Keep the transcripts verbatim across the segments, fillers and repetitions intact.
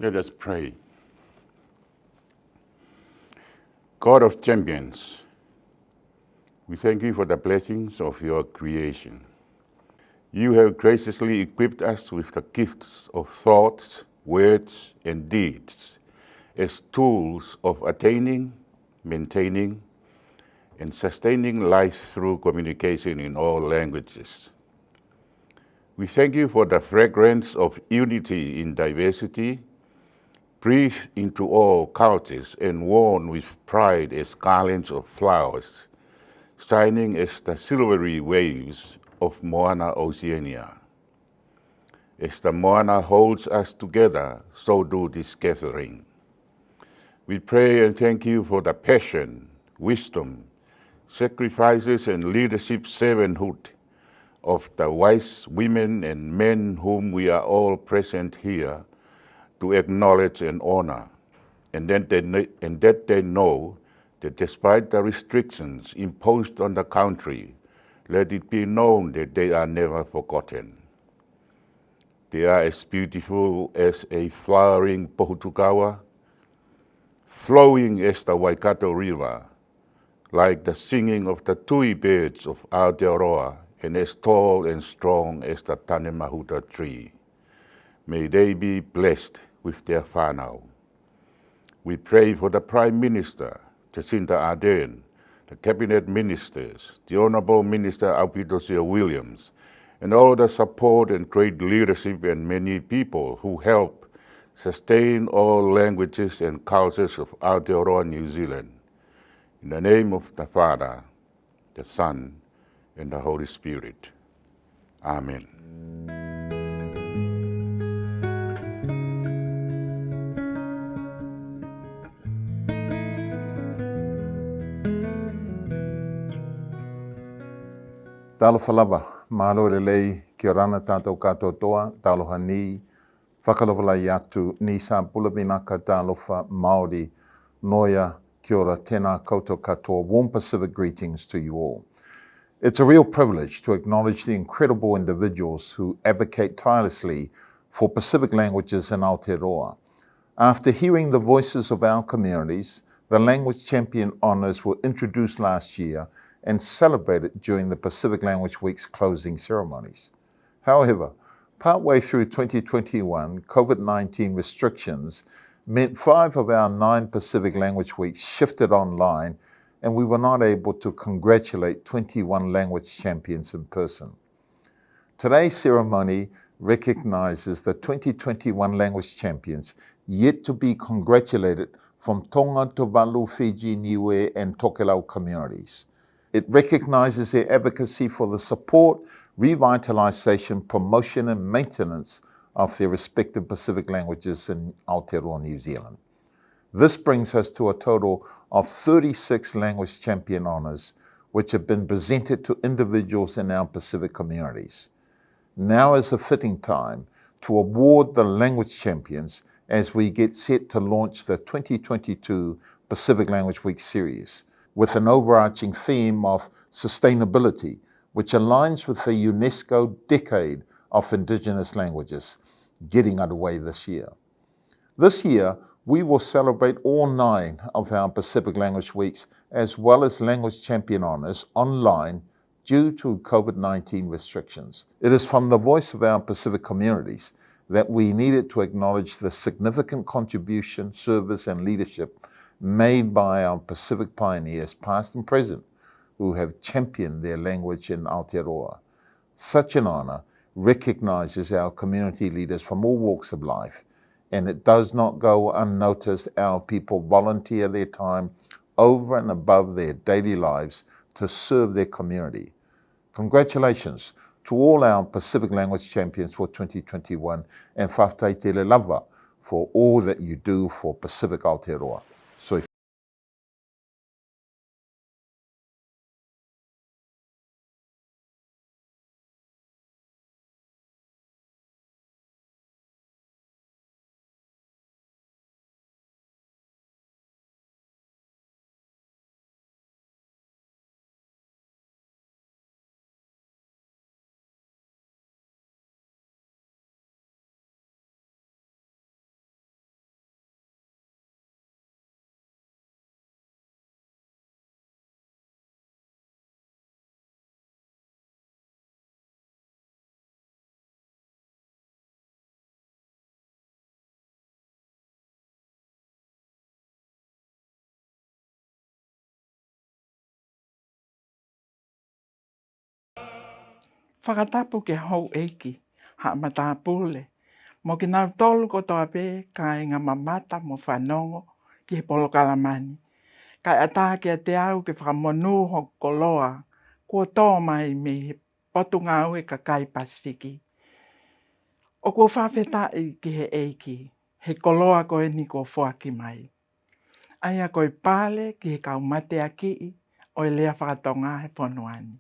Let us pray. God of champions, we thank you for the blessings of your creation. You have graciously equipped us with the gifts of thoughts, words, and deeds as tools of attaining, maintaining, and sustaining life through communication in all languages. We thank you for the fragrance of unity in diversity, breathed into all cultures and worn with pride as garlands of flowers, shining as the silvery waves of Moana Oceania. As the Moana holds us together, so do this gathering. We pray and thank you for the passion, wisdom, sacrifices, and leadership servanthood of the wise women and men whom we are all present here to acknowledge and honor, and that they kn-, and that they know that despite the restrictions imposed on the country, let it be known that they are never forgotten. They are as beautiful as a flowering pohutukawa, flowing as the Waikato River, like the singing of the tui birds of Aotearoa, and as tall and strong as the tanemahuta tree. May they be blessed with their fanau. We pray for the Prime Minister, Jacinda Ardern, the Cabinet Ministers, the Honourable Minister Aupito Sio Williams, and all the support and great leadership and many people who help sustain all languages and cultures of Aotearoa New Zealand. In the name of the Father, the Son, and the Holy Spirit. Amen. Talofa lava, malo lelei, kia orana tatou katoatoa, talofa ni, fakalavelei atu, ni sa pula vinaka, talofa Maori, noia, kia ora, tena koutou katoa, warm Pacific greetings to you all. It's a real privilege to acknowledge the incredible individuals who advocate tirelessly for Pacific languages in Aotearoa. After hearing the voices of our communities, the Language Champion Honours were introduced last year and celebrated during the Pacific Language Week's closing ceremonies. However, partway through twenty twenty-one, COVID nineteen restrictions meant five of our nine Pacific Language Weeks shifted online, and we were not able to congratulate twenty-one language champions in person. Today's ceremony recognises the twenty twenty-one language champions yet to be congratulated from Tonga, Tuvalu, Fiji, Niue and Tokelau communities. It recognises their advocacy for the support, revitalisation, promotion and maintenance of their respective Pacific languages in Aotearoa, New Zealand. This brings us to a total of thirty-six language champion honours which have been presented to individuals in our Pacific communities. Now is a fitting time to award the language champions as we get set to launch the twenty twenty-two Pacific Language Week series, with an overarching theme of sustainability, which aligns with the UNESCO Decade of Indigenous Languages, getting underway this year. This year, we will celebrate all nine of our Pacific Language Weeks as well as Language Champion Honours online due to COVID nineteen restrictions. It is from the voice of our Pacific communities that we needed to acknowledge the significant contribution, service and leadership made by our Pacific pioneers, past and present, who have championed their language in Aotearoa. Such an honour recognises our community leaders from all walks of life, and it does not go unnoticed our people volunteer their time over and above their daily lives to serve their community. Congratulations to all our Pacific language champions for twenty twenty-one, and fakafetai tele lava for all that you do for Pacific Aotearoa. So Fakatapu ki houʻeiki, haʻa matāpule, mo kinautolu kotoa pē kāiga mamata mo fanogo ki he polokalama ni. Kae ʻatā kiate au ke fakamonū hoku koloa kuo tō mai mei he Potugāue Kakai Pasifiki. ʻOku ou fakafetaʻi ki he ʻEiki he koloa ko eni kuo foaki mai, ʻa ia ko e pale ki he kau mateakiʻi ʻo e lea fakatonga he fonua ni.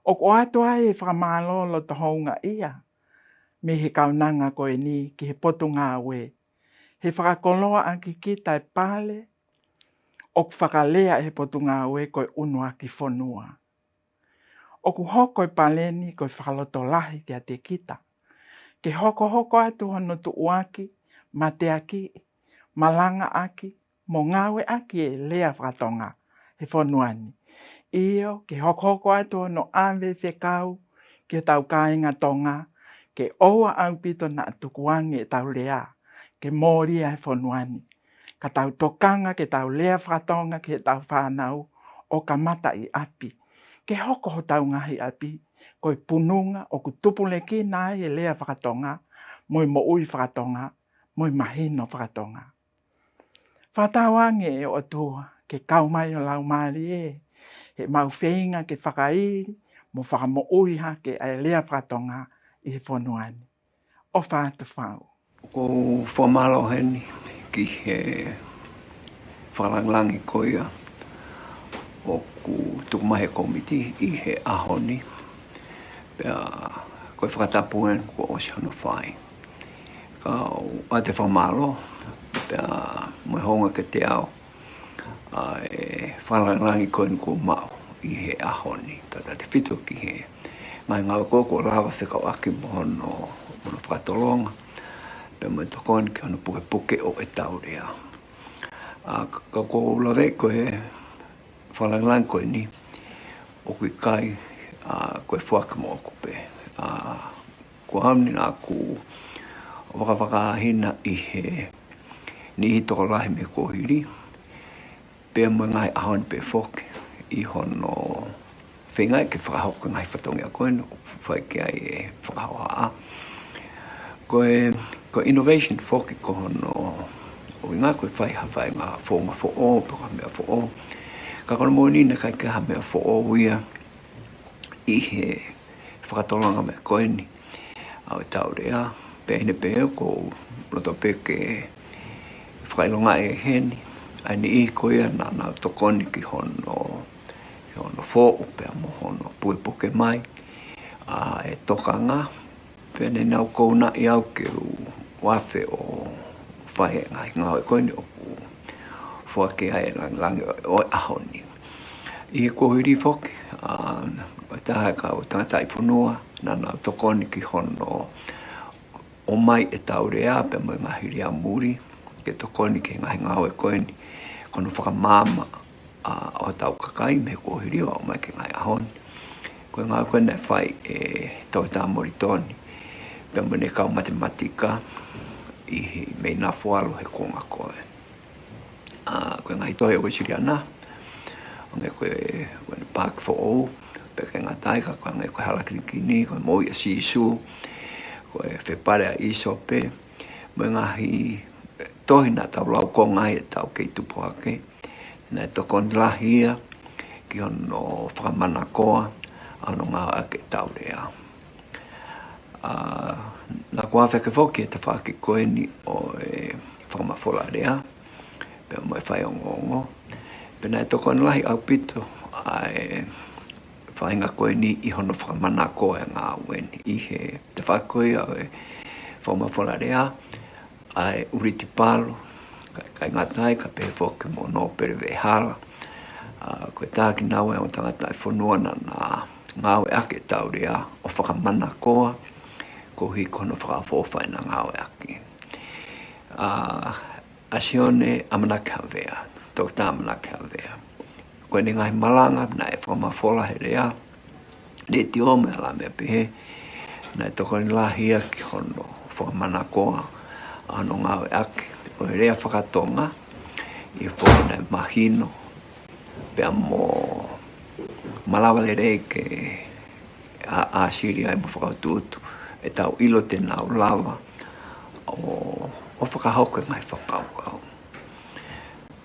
ʻOku ʻoatu ai e fakamālō loto houngaʻia mei he kaunanga ko eni ki he Potugāue he fakakoloaʻaki kita e pale ʻoku fakalea e he Potugāue ko e Unuaki Fonua. ʻOku hoko e pale ni ko e fakalotolahi kiate kita ke hokohoko atu hono tuʻuaki, mateakiʻi, malagaʻaki mo gāueʻaki e lea fakatonga he fonua ni. Io, ke hokohoko atu hono ʻave e fekau ki hotau kāiga Toga ke ʻoua ʻaupito naʻa tukuagi e tau lea ke molia he fonua ni, ka tau tokaga ke tau lea fakatonga ki he tau fānau ʻo kamata ʻi ʻapi, ke hoko hotau gāhi ʻapi ko e punuga ʻoku tupulekina ai e lea fakatonga mo e moʻui fakatonga mo e mahino fakatonga. Fakatauage e ʻOtua ke kau mai ho Laumālie he ʻemau feinga ke fakaili mo fakamoʻui hake ʻa e lea fakatonga ʻi he fonua ni. ʻOfa atu fau. ʻOku ou fakamālō heni ki he fakalagilagi ko ia ʻoku tuku mai he komiti ʻi he ʻaho ni. Pea ko e fakatapu ena kuo ʻosi hono fai. Kau ʻoatu e fakamālō pea mo e houga kiate au ʻa e fakalagilagi ko eni kuo maʻu ʻi he ʻaho ni, tautautefito ki he gāhi gāue ko ē kuo lava fekauʻaki mo hono, mo hono fakatologa pea mo e tokoni ki hono pukepuke ʻo e tau lea. A, ka, ka ʻoku ou laveʻi ko e fakalagilagi ko eni ʻoku ʻikai, a, ko e foaki moʻoku pē. A, ko au ni naʻa ku vakavakahina ʻi he niʻihi tokolahi mei he kuohili pea mo e gāhi ʻaho ni pē foki ʻi hono feigaʻi ke fakahoko e gāhi fatongia ko ena ʻoku fai ki ai e fakahohaʻa. Ko e, ko e innovation foki ko hono ʻuhiga ko e fai ha faʻahiga foʻouga foʻou pe ko ha meʻa foʻou. Ka ko hono moʻoni ne ʻikai ke ha meʻa foʻou ia ʻi he fakatologa mea ko eni ʻa e tau lea. Pea ʻi heni pē ʻoku ou loto pē ke fakailogaʻi e heni ʻa e niʻihi ko ia naʻa nau tokoni ki hono, ki hono foʻu pea mo hono pukepuke mai ʻa e tokaga. Pea ne nau kounaʻi au ke u afe ʻo fai e gāhi gāue ko eni ʻoku foaki ai e lagilagi ʻo e ʻaho ni. ʻI he kuohili foki, a, ko e taha e kau tagataʻi fonua naʻa nau tokoni ki hono ʻomai e tau lea pea mo e gāhi lea muli ke tokoni ki he gāhi gāue ko eni, ko hono fakamaama a, ʻo hotau kakai mei he kuohili ʻo aʻu mai ki he gāhi ʻaho ni. Ko e gāue ko ena e fai e Toketā Molitoni pea mo ʻene kau matematika ʻi he, mei Nafualu he kuoga ko ē. A, ko e gāhi tohi Uesiliana, ʻoku ʻi ai ko e, ko e Paaki Foʻou, pea ʻikai ke gata ai ka ko e ʻoku ʻi ai ko e Hala Kinikini, ko e Moʻui ʻa Sīsū, ko e Fepale ʻa ʻIsope, mo e gāhi tohi naʻa tau laukoga ai e tau kei tupu hake. Naʻe tokoni lahi ia ki hono fakamanakoa ʻa hono gāueʻaki e tau lea. A, naʻa ku afe hake foki he tafaʻaki ko eni ʻo e fakamafola lea pea mo e faiongoongo. Pea naʻe tokoni lahi ʻaupito ʻa e faʻahiga ko eni ʻi hono fakamanakoa e gāue ni ʻi he tafaʻaki ko ia ʻo e fakamafola lea, ʻa e Uliti Palo, ka, ʻikai gata ai ka pehē foki mo Nōpele Veʻehala. A, ko e taha kinaua e ongo tagata e fonua naʻa na gāueʻaki e tau lea ʻo fakamanakoa koeʻuhi ko hono fakaʻofoʻofa ʻena gāueʻaki. A, a Sione ʻAmanaki Havea, Toketā ʻAmanaki Havea. Ko ʻene gāhi malaga naʻe fakamafola he lea, letiō mo e ala mea pehē, naʻe tokoni lahi ia ki hono fakamanakoa ʻa hono gāueʻaki ʻo e lea fakatoga ʻi he foʻi naʻe mahino pea mo malava lelei ke a, a sili ai mo fakautuutu e tau ilo tenā lava o, o fakahoko e ngaahi fakakaukau.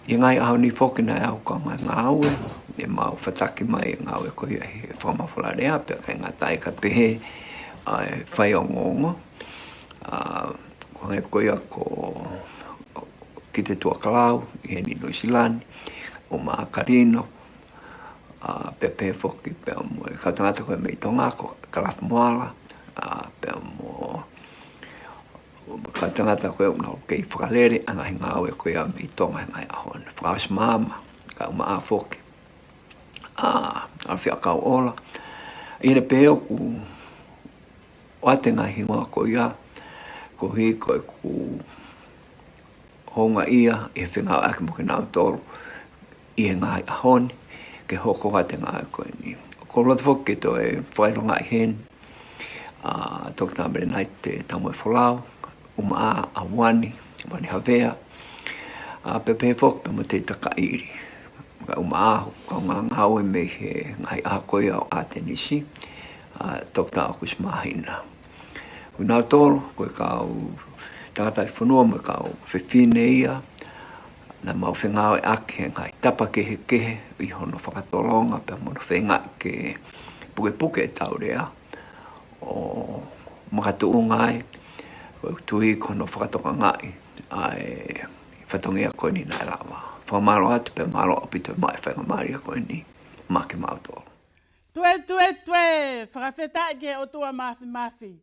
I ngaahi aho nei foki na e au kau ngaahi ngāue, e mau fataki mai e ngāue ko ia he fakamafola lea, pea kae gata ai ka pehē a e fai ongoongo. A, ko hage ko ia ko Kite Tuakalau i heni Niu Silani, Uma Akalino, a, pea pehē foki pea mo e kau tagata ko e mei Toga ko Kalafi Moala, a, pea mo kau tagata ko e una o kei fakalele a ngaahi ngāue ko ia mei Toga he ngaahi aho nei. Fakaosi maama, ka uma a foki a, a fia kau ola. I ne pehē oku o ate ngaahi higoa ko ia, ko hi ko eku hounga ia e fengāueaki mo kinautolu i he ngaahi aho nei ke hoko atu e ngāue ko eni. Ko loto foki ke toe fakailoga i heni a Toketā Melenaite Tamoefolau, Uma a Uani, Uani Havea, a pea pehē foki pea mo Tei Takaʻili. Ka uma a kau gāue mei he ngaahi aho ko ia o Atenisi, a Toketā Okusi Mahina. Ko kinautolu ko e kau tagata i fonua mo e kau fefine ia na mau fengāueaki he ngaahi tapa kehekehe i hono fakatologa pea mo hono feigaʻi ke pukepuke e tau lea o makatuʻuga ai, ko e tui ko hono fakatokagaʻi a e fatongia ko eni na e lava. Fakamālō atu pea mālō ʻaupito e maʻu e faigamalie ko eni. Mā kimautolu. Tue, tue, tue, fakafetaʻi ki he ʻOtua Mafimafi,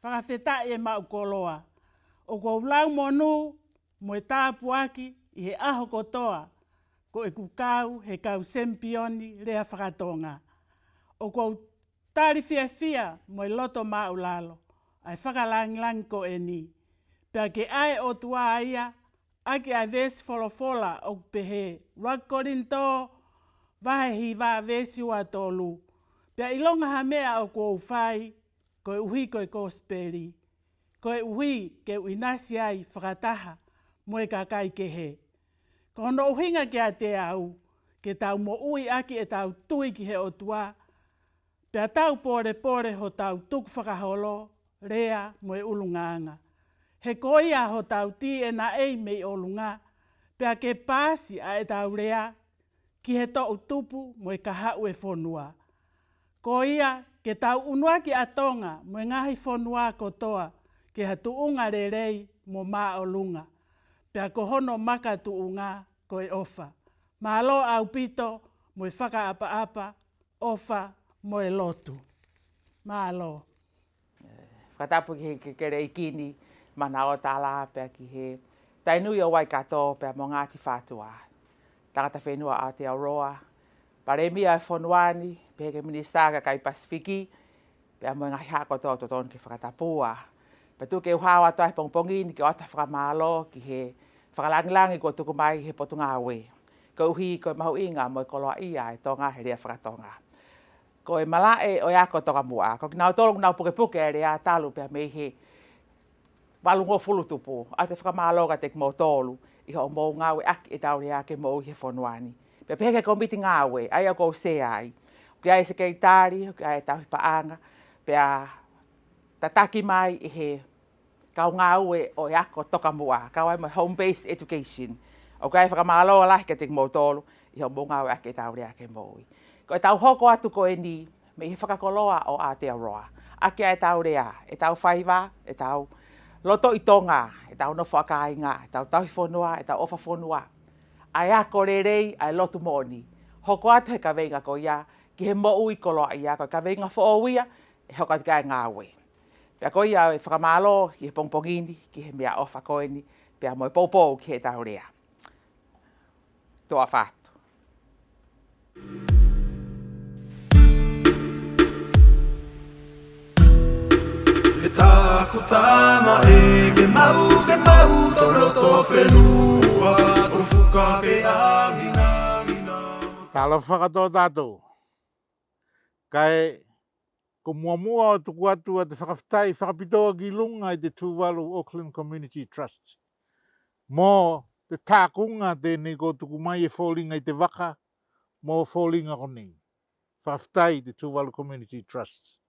fakafetaʻi e maʻu koloa. ʻOku ou lau monū mo e tāpuaki i he aho kotoa ko ʻeku kau he kau semipioni lea fakatonga. ʻOku ou tali fiafia mo e loto māʻulalo ʻa e fakalagilagi ko eni. Pea ke ʻae ʻOtua ia ʻaki ʻa e veesi folofola ʻoku pehē, ua Kolinitō vahe hiva veesi ua tolu. Pea ʻilonga ha meʻa ʻoku ou fai, koeʻuhi ko e kosipeli, koeʻuhi ke u ʻinasi ai fakataha mo e kakai kehe. Ko hono ʻuhiga kiate au, ke tau moʻui ʻaki e tau tui ki he ʻOtua, pea tau polepole hotau tukufakaholo, lea mo e ʻulugāga. He ko ia hotau tienaʻei mei ʻoluga, pea ke paasi ʻa e tau lea ki he toʻutupu mo e kahaʻu e fonua. Ko ia ke tau ʻunuaki ʻa Toga mo e ngaahi fonua kotoa ki ha tuʻuga lelei mo māʻoluga. Pea ko hono makatuʻuga ko e ʻofa. Mālō ʻaupito mo e fakaʻapaʻapa, ʻofa mo e lotu. Mālō. Fakatapu ki he kekele ʻeiki ni, Manaotala, pea ki he Tainui o Waikato, pea mo Ngāti Whātua. Tangata fenua Aotearoa, Palēmia e fonua ni, pehē ki he Minisitā Kakai Pasifiki, pea mo e ngaahi haʻa kotoa ʻoku totonu ke fakatapua. Pea tuku ke u hao atu he pongipogi ni ke ʻoatu e fakamālō ki he fakalagilagi kuo tuku mai he Potugāue, koeʻuhi ko e mahuʻiga mo e koloaʻia e Toga he lea fakatonga. Ko e malaʻe ʻo e ako tokamuʻa, ko kinautolu ʻoku nau pukepuke e lea talu pea mei he valugofulu tupu, ʻoatu e fakamālō kiate kimoutolu ʻi hoʻomou gāueʻaki e tau lea ke moʻui he fonua ni. Pea pehē ki he komiti gāue, ʻa ia ʻoku ou sea ai. ʻOku ʻi ai e sekelitali, ʻoku ʻi ai e tauhi paʻaga, pea tataki mai ʻe he kau gāue ʻo e ako tokamuʻa, kau ai mo e home based education. ʻOku ʻi ai e fakamālō lahi kiate kimoutolu ʻi hoʻomou gāueʻaki e tau lea ke moʻui. Ko e tau hoko atu ko eni mei he fakakoloa ʻo Aotearoa, ʻaki ʻa e tau lea, e tau faiva, e tau loto ʻi Toga, e tau nofo ʻakāiga, e tau tauhi fonua, e tau ʻofa fonua, ʻa e ako lelei, ʻa e lotu moʻoni. Hoko atu he kaveiga ko ia ki he moʻui koloaʻia, ko e kaveiga foʻou ia e hoko atu ki ai e gāue. Pea ko ia e fakamālō ʻi he pongipogi ni ki he meʻaʻofa ko eni, pea mo e poupou ki he tau lea. Toa fatu. E taku tama e, ke mau, ke mau tou loto fenua, tou fuka ke aginagiga. Talofa katoa tatou. Kae ko muamua o tuku atu ʻa te fakafetai fakapitoa ki luga i te Tuvalu Auckland Community Trust mo te takuga tenei ko tuku mai e foliga i te vaka mo foliga konei. Fakafetai te Tuvalu Community Trust.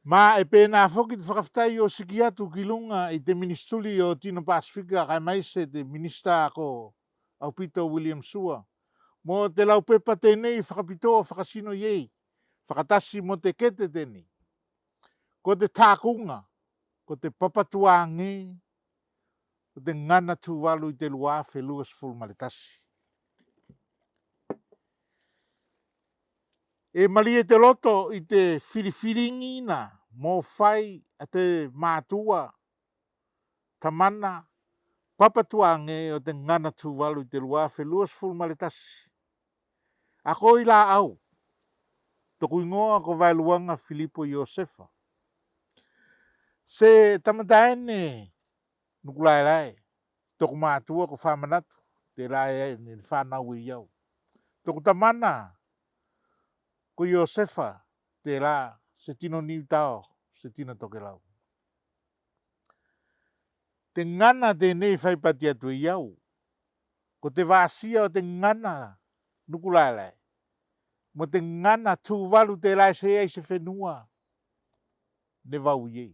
Ma e penā foki te fakafetai o siki atu ki luga i te Minisituli o Tino Pasifika kae maise te Minisita ko Aupito William Sua mo te laupepa tenei fakapitoa fakasino i ei fakatasi mo te kete tenei. Ko te takuga ko te papatuage o te gana Tuvalu i te lua afe lua sefulu ma le tasi. E malie te loto i te filifiligiina mo fai a te matua tamana papatuage o te gana Tuvalu i te lua afe lua sefulu ma le tasi. A ko i laʻau, toku igoa ko Vaeluaga Filipo Iosefa. Se tamataene Nukulaelae, toku matua ko Famanatu, telā e ne fanau i au. Toku tamana ko Iosefa, telā se tino Niutao, se tino Tokelau. Te gana tenei faipati atu i au, ko te vasia o te gana Nukulaelae mo te gana Tuvalu telā e seai se fenua ne vau i ei.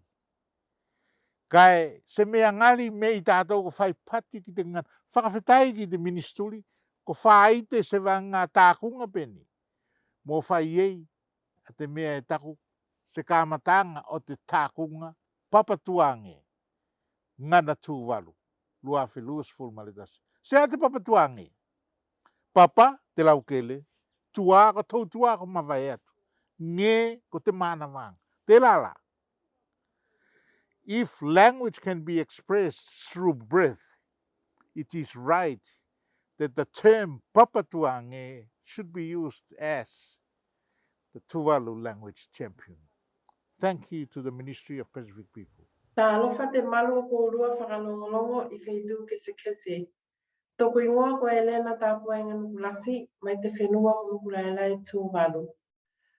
Kae se mea gali me i tatou ko faipati ki te gana. Fakafetai ki te Minisituli ko faite se vaega takuga penei mo fai ei a te mea e taku se kamataga o te takuga papatuage gana Tuvalu lua afe lua sefulu ma le tasi. Se a te papatuage? Papa te laukele, tua ko tou tua ko mavae atu, ge ko te manavaga. Telā la. If language can be expressed through breath, it is right that the term papatuage should be used as the Tuvalu language champion. Thank you to the Ministry of Pacific People. Talofa te malu o koulua fakalogologo i feitu kesekese. Toku igoa ko Elena Tapuaiga Nukulasi, mai te fenua ko Nukulaelae Tuvalu.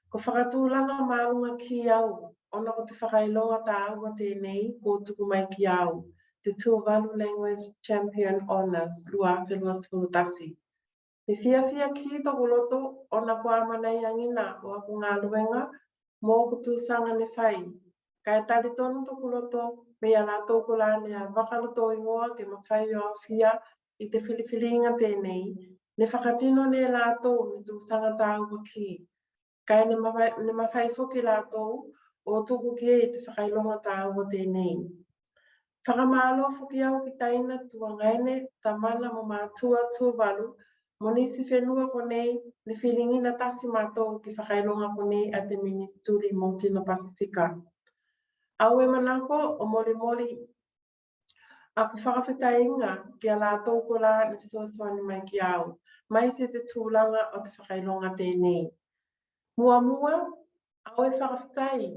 Ko fakatulaga maluga ki au ona ko te fakailoga tāua tenei ko tuku mai ki au, te Tuvalu Language Champion Honours lua afe lua sefulu tasi. Me fiafia ki toku loto ona ko amanaiagina o aku galuega mo oku tusaga ne fai. Kae talitonu toku loto me i a latou kolā ne avaka lotou igoa ke mafai o aofia i te filifiliga tenei, ne fakatino ne latou ne tusaga tāua ki. Kae ne mafai, ne mafai foki latou o tuku ki ei te fakailoga tāua tenei. Fakamalo foki au ki taina, tuagaene, tamana mo matua Tuvalu mo nisi fenua konei ne filigina tasi matou ki fakailoga konei a te Minisituli mo Tino Pasifika. Au e manako o molimoli aku fakafetaiga ki a latou kolā ne fesoasoani mai ki au, maise te tulaga o te fakailoga tenei. Muamua, au e fakafetai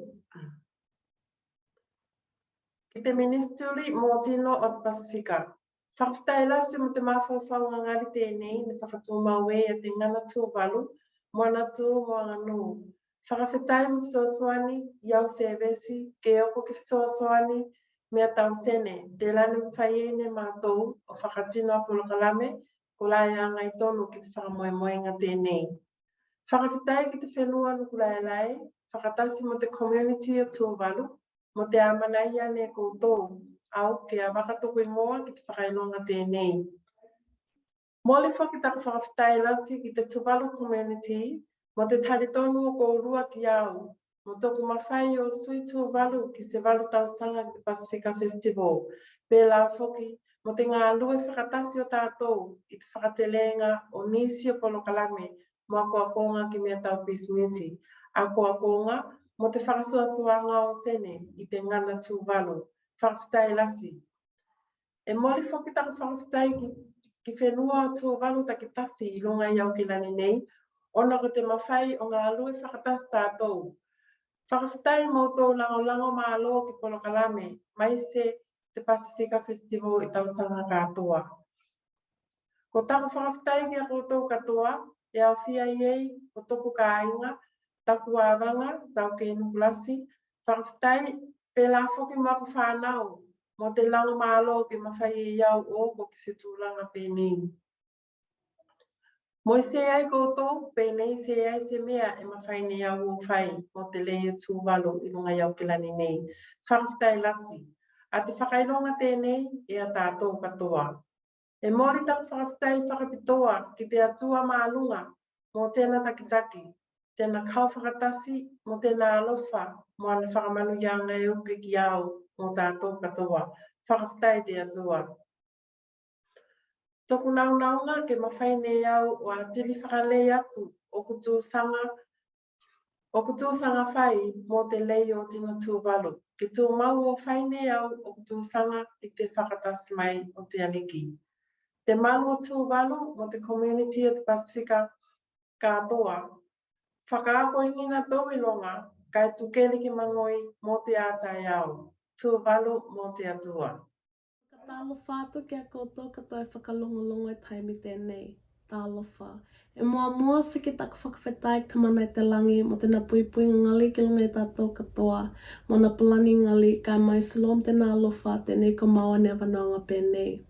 ki te Minisituli mo Tino o te Pasifika. Fakafetai lasi mo te mafaufauga gali tenei ne fakatumau ei a te gana Tuvalu mo ana tu mo aganu. Fakafetai mo fesoasoani i au sevesi ke oko ki fesoasoani mea tau sene, telā ne mafai ei ne matou o fakatino a polokalame kolā e agai tonu ki te fakamoemoega tenei. Fakafetai ki te fenua Nukulaelae, fakatasi mo te community o Tuvalu, mo te amanaia ne koutou au ke avaka toku igoa ki te fakailoga tenei. Moli foki taku fakafetai lasi ki te Tuvalu community mo te talitonu o koulua ki au mo toku mafai o sui Tuvalu ki se valu tausaga ki te Pasifika Festival, pelā foki mo te galue fakatasi o tatou i te fakatelega o nisi o polokalame mo akoakoga ki mea tau pisinisi, akoakoga mo te fakasoasoaga o sene i te gana Tuvalu. Fakafetai lasi. E moli foki taku fakafetai ki, ki fenua o Tuvalu takitasi i luga i Aukilani nei ona ko te mafai o galue fakatasi tatou. Fakafetai mo outou lagolago malo ki polokalame maise te Pasifika Festival i tausaga katoa. Ko taku fakafetai ki a koutou katoa, e aofia i ei ko toku kāiga, taku avaga, Taukei Nukulasi. Fakafetai pelā foki mo aku fanau mo te lago malo ke mafai ei au o oko ki se tulaga penei. Mo e seai koutou, penei seai se mea e mafai ne au o fai mo te lei o Tuvalu i luga i Aukilani nei. Fakafetai lasi. A te fakailoga tenei e a tatou katoa. E moli taku fakafetai fakapitoa ki te Atua maluga mo tena takitaki, tena kau fakatasi, mo tena alofa, mo ana fakamanuiaga e uke ki au mo tatou katoa. Fakafetai te Atua. Toku naunauga ke mafai ne au o atili fakalei atu oku tusaga, oku tusaga fai mo te lei o tino Tuvalu. Ke tumau o fai ne au oku tusaga i te fakatasi mai o te Aliki. Te malu o Tuvalu mo te community o te Pasifika katoa. Fakaakoigina tou iloga, kae tukeli ke magoi mo te ataeao. Tuvalu mo te Atua. Fakatalofa atu ki a koutou katoa e fakalogologo i taimi tenei. Talofa. E muamua seki taku fakafetai ki Tamana i te lagi mo tena puipuiga gali ki luga i a tatou katoa, mo ana palani gali, kae maise loa mo tena alofa tenei ko maua ne avanoaga penei.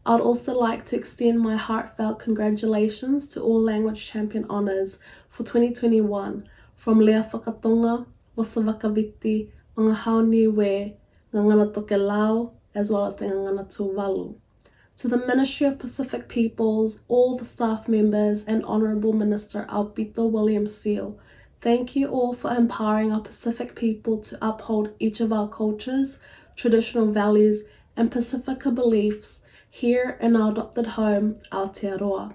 I'd also like to extend my heartfelt congratulations to all Language Champion Honours for twenty twenty-one, from Lea Fakatoga, Vosa Vakaviti, Vagahau Niue, Gagana Tokelau, as well as te Gagana Tuvalu. To the Ministry of Pacific Peoples, all the staff members, and Honourable Minister Aupito William Seal, thank you all for empowering our Pacific people to uphold each of our cultures, traditional values, and Pasifika beliefs here in our adopted home, Aotearoa.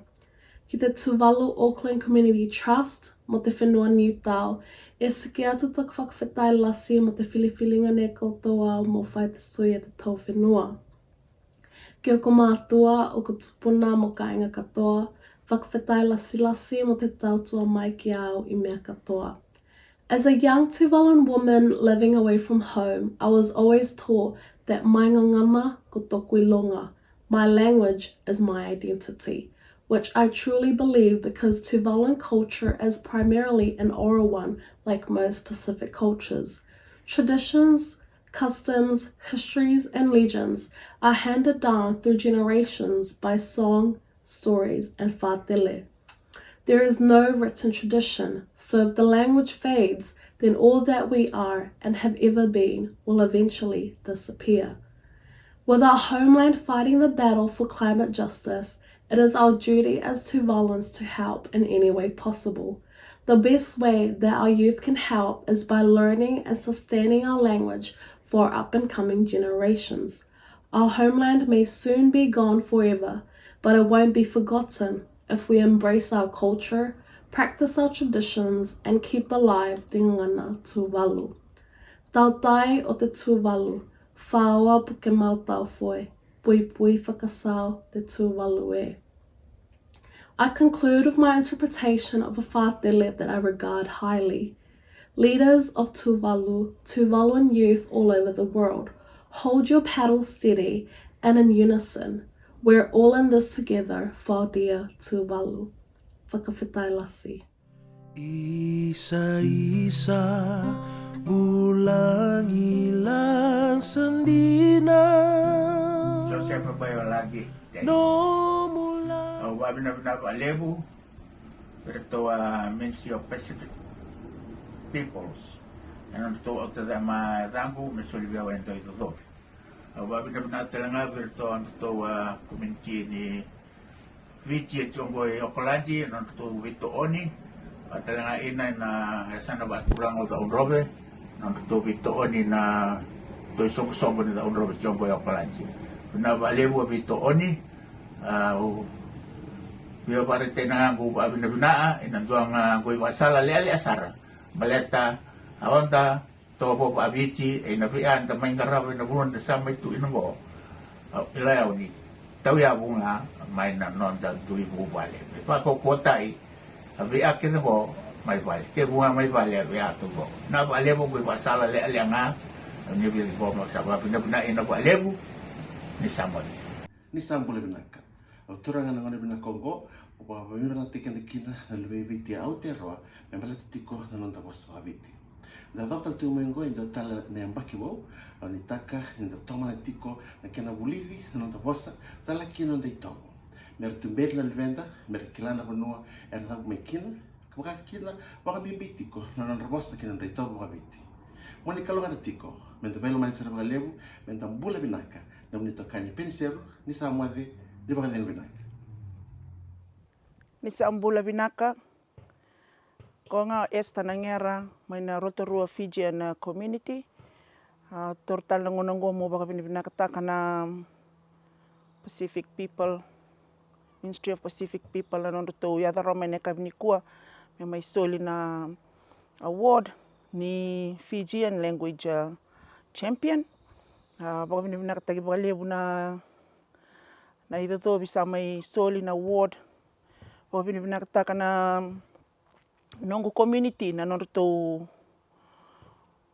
Ki te Tuvalu Auckland Community Trust mo te fenua Niutao, e seki atu taku fakafetai lasi mo te filifiliga ne koutou au mo fai te sui a te tou fenua. Ki oku matua, oku tupuna mo kāiga katoa, fakafetai lasilasi mo te tautua mai ki a au i mea katoa. As a young Tuvaluan woman living away from home, I was always taught that my gagana ko toku iloga, my language is my identity, which I truly believe because Tuvaluan culture is primarily an oral one, like most Pacific cultures. Traditions, customs, histories, and legends are handed down through generations by song, stories, and faʻatele. There is no written tradition, so if the language fades, then all that we are and have ever been will eventually disappear. With our homeland fighting the battle for climate justice, it is our duty as Tuvaluans to help in any way possible. The best way that our youth can help is by learning and sustaining our language for up and coming generations. Our homeland may soon be gone forever, but it won't be forgotten if we embrace our culture, practice our traditions, and keep alive te gagana Tuvalu. Tautai o te Tuvalu, faoa puke mau taufoe, puipui fakasao te Tuvalu e. I conclude with my interpretation of a faʻatele that I regard highly. Leaders of Tuvalu, Tuvaluan youth all over the world, hold your paddle steady and in unison. We're all in this together, for dear Tuvalu. Fakafetai lasi. Isa, isa, bulan hilang sendiri. Joseph Bayo lagi. No mula. Au vavinavinaka vakalevu vei ratou a Ministry of Pacific Peoples. E na ratou auta ma ragu me soli vei au e doi cocovi. Au vavinavinaka tale ga vei ratou a ratou a community ni Viti e tiko oqo i Okaladi, na nodratou veitooni. A tale ga ina ina e sa na vaatulaga o Caudrove, na nodratou veitooni na toi soqosoqo ni Caudrove tiko oqo i Okaladi. Vinaka vakalevu a veitooni. A, au via vareteina ga oqo vaavinavinaka ina dua ga oqo i vaasala lealea sara. Baleta a oda toa vovoo a Viti e ina via da mai qarava ina vuna da sa mai tuina voo. Au, i lai au ni tauyavu ga mai na noda dui vuvale. Me faakaukauatai a via kece voo mai vale. Tevu ga mai vale a via atu voo. Na vaalevu oqo i vaasala lealea ga. Au ni via voo ma sa vavinavinaka ina vaalevu. Ni sa moce. Ni sa bula vinaka. Au turaga na gone vinaka oqo, au vakavinavinakataki keda kina na luve i Viti a Aotearoa me baleta tiko na noda vosa vakaviti. Da cava tale tiko mai oqo e dua tale na yabaki vou, au nuitaka ni da tomana tiko na kena vulici na noda vosa, tale kina noda itovo. Me ra tuberi na luveda, me ra kila na vanua era cavu mai kina, ka vaka kina vakabibi tiko na nodra vosa ki na nodra itovo vakaviti. Mo ni kalougata tiko, me da vailomani sara vakalevu, me da bula vinaka, na nomuni itokani Peniseru, ni sa moce, ni vakacegu vinaka. Ni sa bula vinaka. Ko ga Esther Nagera mai na Rotorua Fijian Community. A, taura tale na gauna oqo mo vakavinavinakataka na Pacific People, Ministry of Pacific People, na nodratou yaco rawa mai na yakavi nikua me mai soli na award ni Fijian Language, a, Champion. A, vakavinavinakataki vakalevu na, na icocovi sa mai soli na award. Vakavinavinakataka na noqu community na nodratou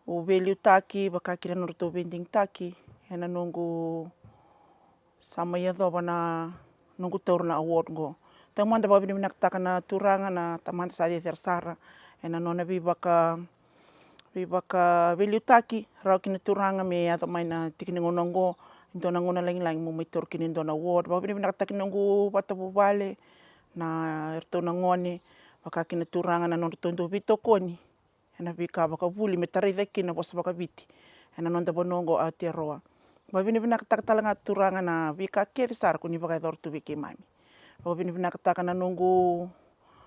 veiliutaki, vaka kina na nodratou veidigitaki ena noqu sa mai yacova na noqu taura na award qo. Taumada vakavinavinakataka na Turaga na Tamada sa cecere sara ena nona veivaka, veivakaveiliutaki rawa ki na Turaga me yaco mai na tiki ni gauna qo, e dua na gauna lagilagi mo mai taura kina e dua na award. Vakavinavinakataki noqu vatavuvale, na eratou na gone, vaka kina Turaga na nodratou dau veitokoni ena veika vakavuli me tarai cake kina na vosa vakaviti ena noda vanua qo Aotearoa. Vakavinavinakataka tale ga Turaga na veika kece sara ko ni vakayacora tu vei keimami. Vakavinavinakataka na noqu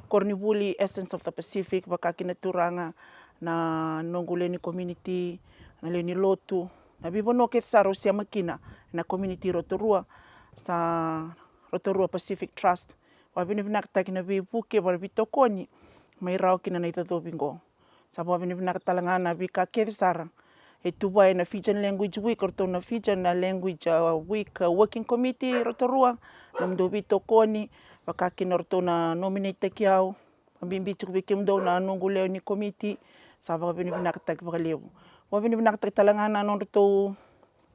koronivuli Essence of the Pacific, vaka kina Turaga, na noqu lewe ni community, na lewe ni lotu, na veivanua kece sara au sema kina ena community Rotorua, sa Rotorua Pacific Trust. Vakavinavinakataki na veivuke, vakaveitokoni mai rawa kina na icocovi qo. Sa vakavinavinaka tale ga na veika kece sara e tuvai ena Fijian Language Week, o ratou na Fijian Language, uh, Week, uh, Working Committee Rotorua, na nomudou veitokoni, vaka kina o ratou na nominate-taki au, vakabibi tiko vei kemudou na noqu lewe ni komiti, sa vakavinavinakataki vakalevu. Vakavinavinakataki tale ga na nodratou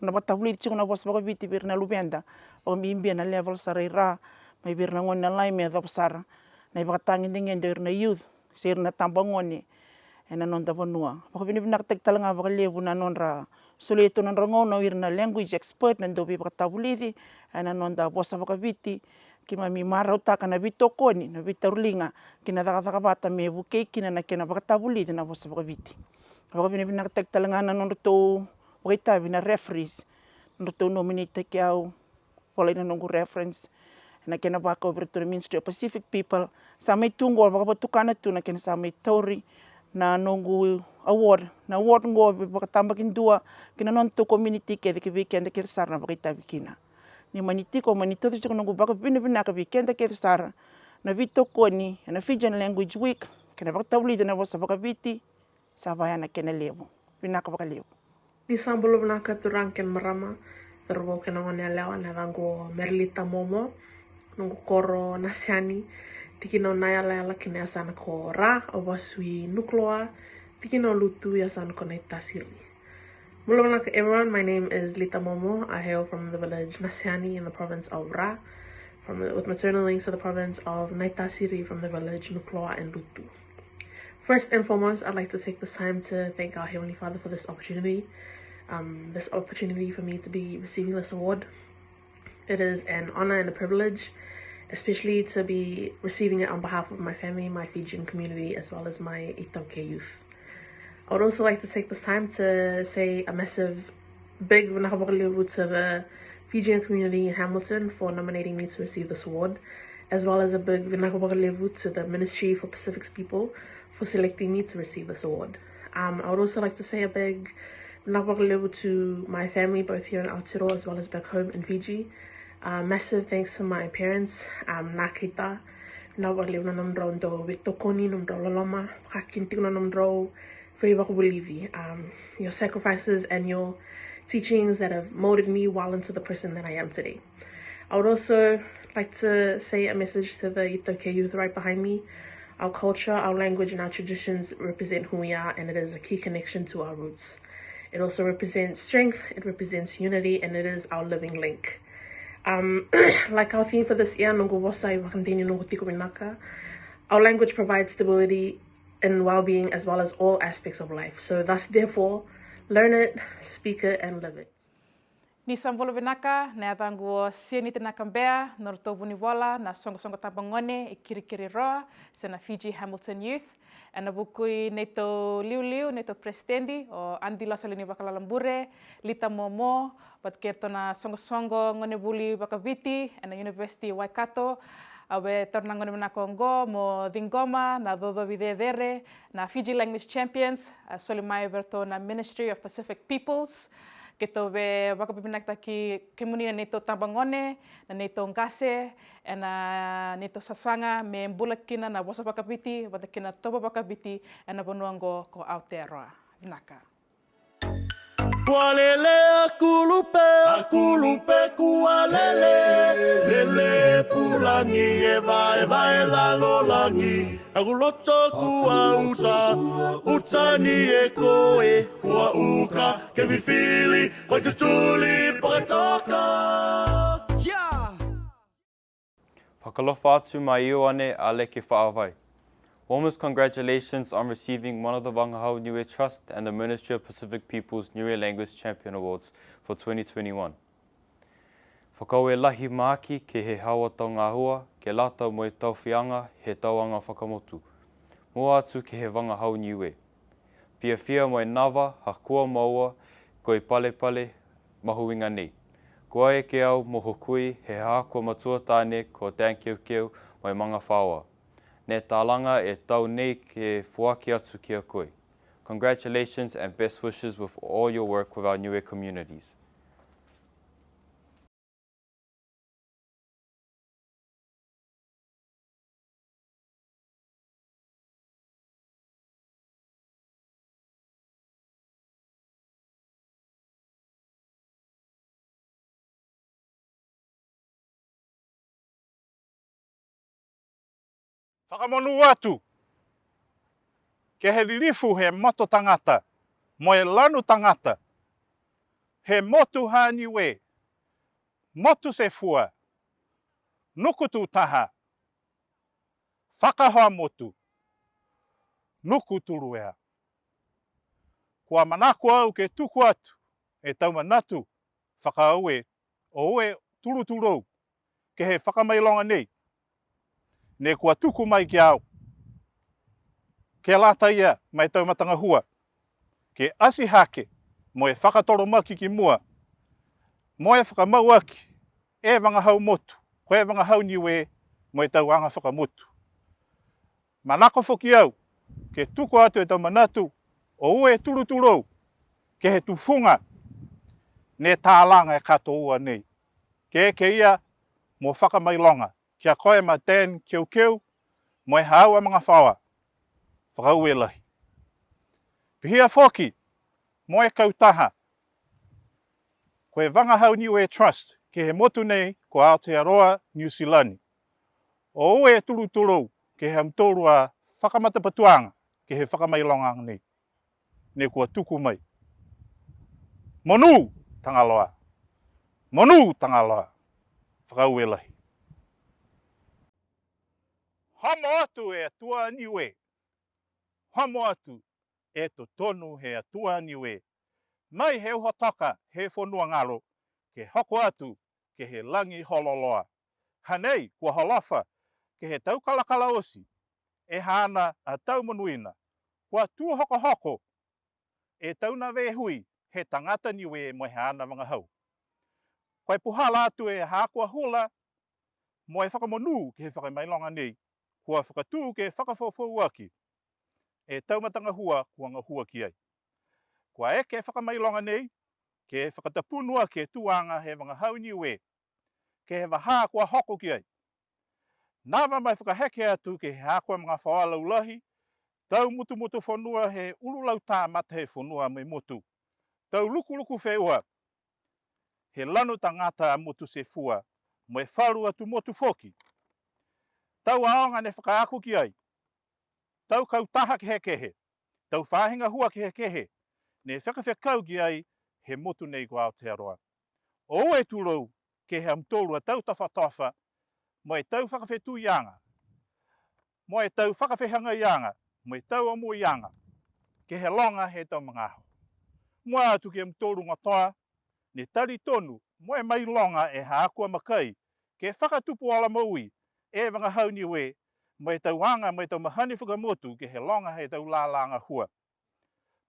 na vakatavulici tiko na vosa vakaviti vei ira na luveda, vakabibi ena level sara i ra, mai vei ira na gone lalai me yacova sara na ivakatagedegede o ira na youth se ira na tabagone ena noda vanua. Vakavinavinakataki tale ga vakalevu na nodra solia tu na nodra gauna o ira na language expert, na dau veivakatavulici ena noda vosa vakaviti. Keimami marautaka na veitokoni, na veitauriliga ki na cakacaka vata me vukei kina na kena vakatavulici na vosa vakaviti. Vakavinavinakataki tale ga na nodratou vakaitavi na referees, nodratou nominate-taki au, volai na noqu reference, ena kena vakau vei iratou na Ministry of Pacific People. Sa mai tu qo vakavatukana tu na kena sa mai tauri na noqu award. Na award qo vakatabakidua ki na nodatou community kece, ki vei keda kece sara na vakaitavi kina. Ni mani tiko, mani tauca tiko noqu vakavinavinaka vei keda kece sara na veitokoni ena Fijian Language Week, kena vakatavulici na vosa vakaviti. Sa vaya na kena levu. Vinaka vakalevu. Ni sa bula vinaka turaga kei na marama, cauravou kei na goneyalewa. Na yacaqu o Merlita Momo, noqu koro Naseani, tikina o Nayala, kina yasana ko Ra, au vasu i Nukuloa, tikina o Lutu, yasana ko Naitasiri. Bula vinaka everyone, my name is Lita Momo. I hail from the village Naseani in the province of Ra, from the, with maternal links to the province of Naitasiri from the village Nukuloa and Lutu. First and foremost, I'd like to take this time to thank our Heavenly Father for this opportunity, um, this opportunity for me to be receiving this award. It is an honor and a privilege, especially to be receiving it on behalf of my family, my Fijian community, as well as my iTaukei youth. I would also like to take this time to say a massive, big vinaka vakalevu to the Fijian community in Hamilton for nominating me to receive this award, as well as a big vinaka vakalevu to the Ministry for Pacific People for selecting me to receive this award. Um, I would also like to say a big vinaka vakalevu to my family, both here in Aotearoa as well as back home in Fiji. Uh, massive thanks to my parents, um, Nakita. Vinaka vakalevu na nomudrau dau veitokoni, nomudrau loloma, vaka kina tiko na nomudrau veivakavulici, um, your sacrifices and your teachings that have molded me well into the person that I am today. I would also like to say a message to the iTaukei youth right behind me. Our culture, our language, and our traditions represent who we are, and it is a key connection to our roots. It also represents strength, it represents unity, and it is our living link. Um, like our theme for this year, noqu vosa e vakadei ni noqu tiko vinaka. Our language provides stability and well-being as well as all aspects of life. So thus, therefore, learn it, speak it, and live it. Ni sa bula vinaka, na yacaqu o Siani Tanaka Bea, nodratou vunivola na soqosoqo tabagone i Kirikiriroa, se na Fiji Hamilton Youth. Ena vuku i neitou liuliu, neitou peresitedi, o Adi Lasalini Vakalailabure, Lita Momo, vata kei ratou na soqosoqo gonevuli vakaviti ena University Waikato, a, e taura na gauna vinaka oqo mo ciqoma na cocovi cecere, na Fiji Language Champions, a, soli mai vei ratou na Ministry of Pacific Peoples. Keitou via vakavinavinakataki kemuni na neitou tabagone, na neitou qase, ena neitou sasaga me bula kina na vosa vakaviti vata kei na tovo vakaviti ena vanua oqo ko Aotearoa. Vinaka. Kua lele a kulupe, a kulupe kua lele, lele pulagi e vaevae lalolagi. Aku loto kua uta, uta ni e koe, kua uka ke fifili, kua tutuli pakatoka. Yeah! Fakalofa atu ma Ioane Aleke Faavai. Warmest congratulations on receiving one of the Vagahau Niue Trust and the Ministry of Pacific Peoples Niue Language Champion Awards for twenty twenty-one. Fakaaue lahi maaki ke he haau a tau gahua ke lata mo e taufiaga he tauaga fakamotu. Mua atu ke he vagahau Niue. Fiafia mo e nava ha kua maua ko e palepale mahuiga nei. Kua eke au mo hukui he haaku a matua tane ko Dan Keukeu mai Magafaoa. Ne talaga e tau nei ke foaki atu ki a koe. Congratulations and best wishes with all your work with our Niue communities. Fakamonū atu ke he lilifu he motu tagata mo e lanu tagata, he motu ha Niue, motu se fua, nuku tu taha, fakahoa motu, nuku tuluea. Kua manako au ke tuku atu e tau manatu fakaaue oue tulutulou ke he fakamailoga nei, ne kua tuku mai ki a au ke lata ia ma e tau matagahua ke asi hake mo e fakatolomaki ki mua mo e fakamau aki e vagahau motu, ko e vagahau Niue mo e tauaga fakamotu. Manako foki au ke tuku atu e tau manatu oue tulutulou ke he tufuga ne talaga e katoa nei, ke eke ia mo fakamailoga ki a koe ma Dan Keukeu mo e haau a Magafaoa. Fakaaue lahi. Pihia foki mo e kautaha ko e Vagahau Niue Trust ke he motu nei ko Aotearoa Niu Silani. Oue tulutulou ke he ha mutolu a fakamatapatuaga ke he fakamailoga nei ne kua tuku mai. Monū Tagaloa. Monū Tagaloa. Fakaaue lahi. Homo atu e Atua Niue. Homo atu e totonu he Atua Niue. Mai he uho toka he fonua galo ke hoko atu ke he lagi hololoa. Hanei kua holofa ke he tau kalakala oti e haana a tau monuina, kua tu hokohoko e tau nave hui he tagata Niue mo e haana vagahau. Ko e puhala atu e haaku a hula mo e fakamonū ke he fakamailoga nei, kua fakatu ke fakafoufou aki e tau matagahua kua gahua ki ai. Kua eke e fakamailoga nei ke fakatapunu aki e tuaga he vagahau Niue ke he vahā kua hoko ki ai. Nava mo e fakaheke atu ke he haaku a magafaoa laulahi, tau mutumutu fonua he ulu lauta mata he fonua mo e motu, tau lukuluku feua he lanu tagata a motu se fua mo e falu atu motu foki. Tau aoga ne fakaaku ki ai, tau kautaha kehekehe, tau faahi gahua kehekehe ne fekafekau ki ai he motu nei ko Aotearoa. Oue tulou ke he ha mutolu a tau tofatofa mo e tau fakafetuiaga mo e tau fakafehagaiaga mo e tau amoiaga ke he loga he tau magaaho. Mua atu ki a mutolu kotoa, ne talitonu mo e mailoga e ha akua makai ke fakatupu ola moui e vagahau Niue, mo e tau aga mo e tau mahani fakamotu ke he loga he tau lala gahua.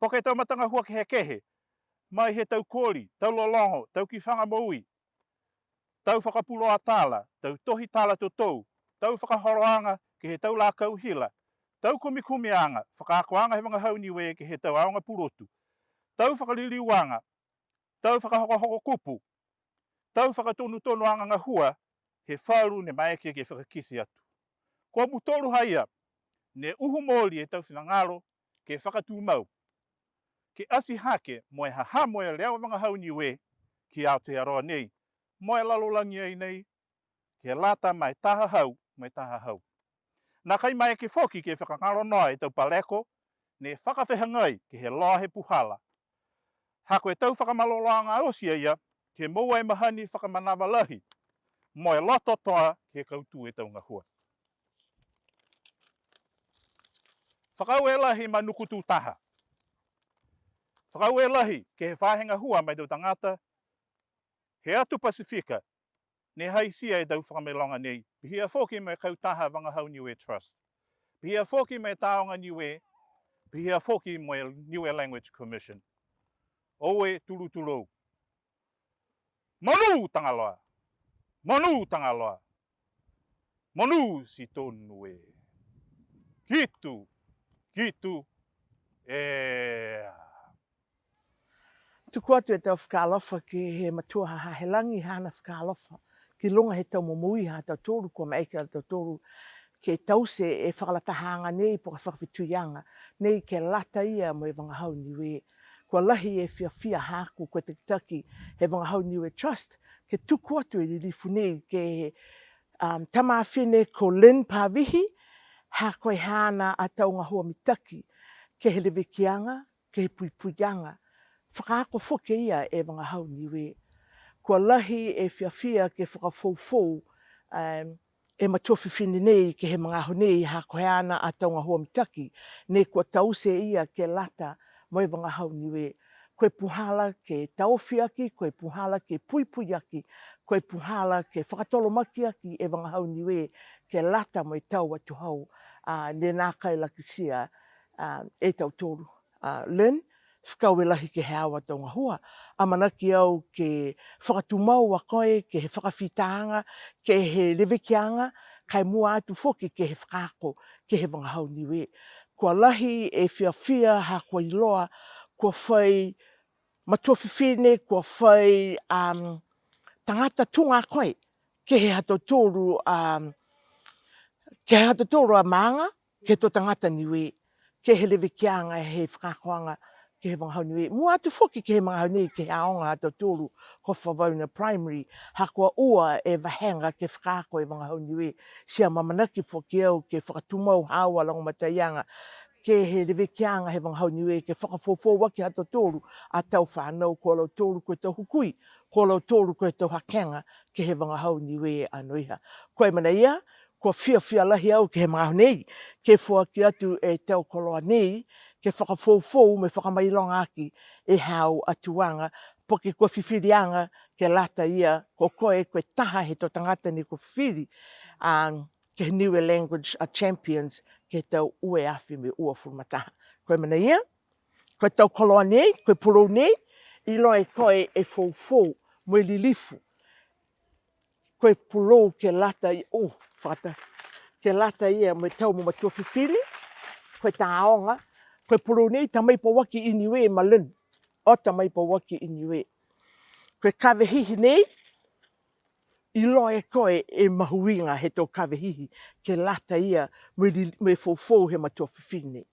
Po ke tau matagahua kehekehe, mai he tau koli, tau lologo, tau kifaga moui, tau fakapuloa tala, tau tohi tala totou, tau fakaholoaga ke he tau lakau hila, tau kumikumiaga, fakaakoaga he vagahau Niue ke he tau aoga pulotu, tau fakaliliuaga, tau fakahokohoko kupu, tau fakatonutonuaga gahua, he falu ne maeke ke fakakisi atu. Ko mutolu ha ia, ne uhu moli e tau finagalo ke fakatumau, ke asi hake mo e hahamo e leo vagahau Niue ki Aotearoa nei, mo e lalolagi ai nei, ke lata ma e taha hau mo e taha hau. Nakai maeke foki ke fakagalo noa e tau paleko ne fakafehagai ke he loa he puhala. Ha ko e tau fakamaloloaga oti a ia ke moua e mahani fakamanava lahi mo e loto toa ke he kautū e tau gahua. Fakaaue lahi ma Nukututaha. Fakaaue lahi ke he faahi gahua ma e tau tagata he atu Pasifika ne haisia e tau fakamailoga nei. Pihia foki mo e kautaha Vagahau Niue Trust. Pihia foki mo e Taoga Niue. Pihia foki mo e Niue Language Commission. Oue tulutulou. Manu Tagaloa. Manu Tagaloa. Manu Sitonu e. Kitu. Kitu. E. Tuku atu e tau fakaalofa ke he matua ha ha he lagi hana fakaalofa ki luga he tau momoui ha tautolu kua maeke a tautolu ke tause e fakalatahaga nei po ke fakafetuiaga nei ke lata ia mo e vagahau Niue. Kua lahi e fiafia haku ko e takitaki he Vagahau Niue Trust ke tuku atu e lilifu nei ke he, um, tamafine ko Lynn Pavihi, ha ko e hana a tau gahua mitaki ke he levekiaga, ke he puipuiaga, fakaako foki ia e vagahau Niue. Kua lahi e fiafia ke fakafoufou, um, e matua fifine nei ke he magaaho nei ha ko e ana a tau gahua mitaki ne kua tause ia ke lata mo e vagahau Niue. Ko e puhala ke taofi aki, ko e puhala ke puipui aki, ko e puhala ke fakatolomaki aki e vagahau Niue ke lata mo e tau atuhau, a, ne nakai lakisia, a, e tautolu. A, Lynn, fakaaue lahi ke he aoga tau gahua. Amanaki au ke fakatumau a koe ke he fakafitaga, ke he levekiaga, kae mua atu foki ke he fakaako ke he vagahau Niue. Kua lahi e fiafia ha kua iloa kua fai matua fifine, kua fai, um, tagata tuga a koe ke he ha tautolu, um, ke he ha tautolu a maaga, ke he tau tagata Niue, ke he levekiaga he fakaakoaga ke he vagahau Niue. Mua atu foki ke he magaaho nei ke he aoga ha tautolu ko Favauna Primary, ha kua ua e vahega ke fakaako e vagahau Niue. Ti amanamanaki foki au ke fakatumau haau a lagomataiaga ke he levekiaga he vagahau Niue ke fakafoufou aki ha tautolu a tau fanau, ko lautolu ko e tau hukui, ko lautolu ko e tau hakega ke he vagahau Niue anoiha. Ko e manaia, kua fiafia lahi au ke he magaaho nei ke foaki atu e tau koloa nei ke fakafoufou mo e fakamailoga aki e haau a tuaga, po ke kua fifiliaga ke lata ia ko koe ko e taha he tau tagata ne kua fifili, a, ke he Niue Language, a, Champions ke he tau ua e afe mo e uafulu ma taha. Ko e manaia, ko e tau koloa nei, ko e pulou nei, iloa e koe e foufou mo e lilifu. Ko e pulou ke lata ia, o, fakata, ke lata ia mo e tau mo matua fifine, ko e taoga, ko e pulou nei, tamai pauaki i Niue ma Lynn, o tamai pauaki i Niue. Ko e kave hihi nei, iloa e koe e mahuiga he tau kave hihi ke lata ia mo e li-, mo e foufou he matua fifine.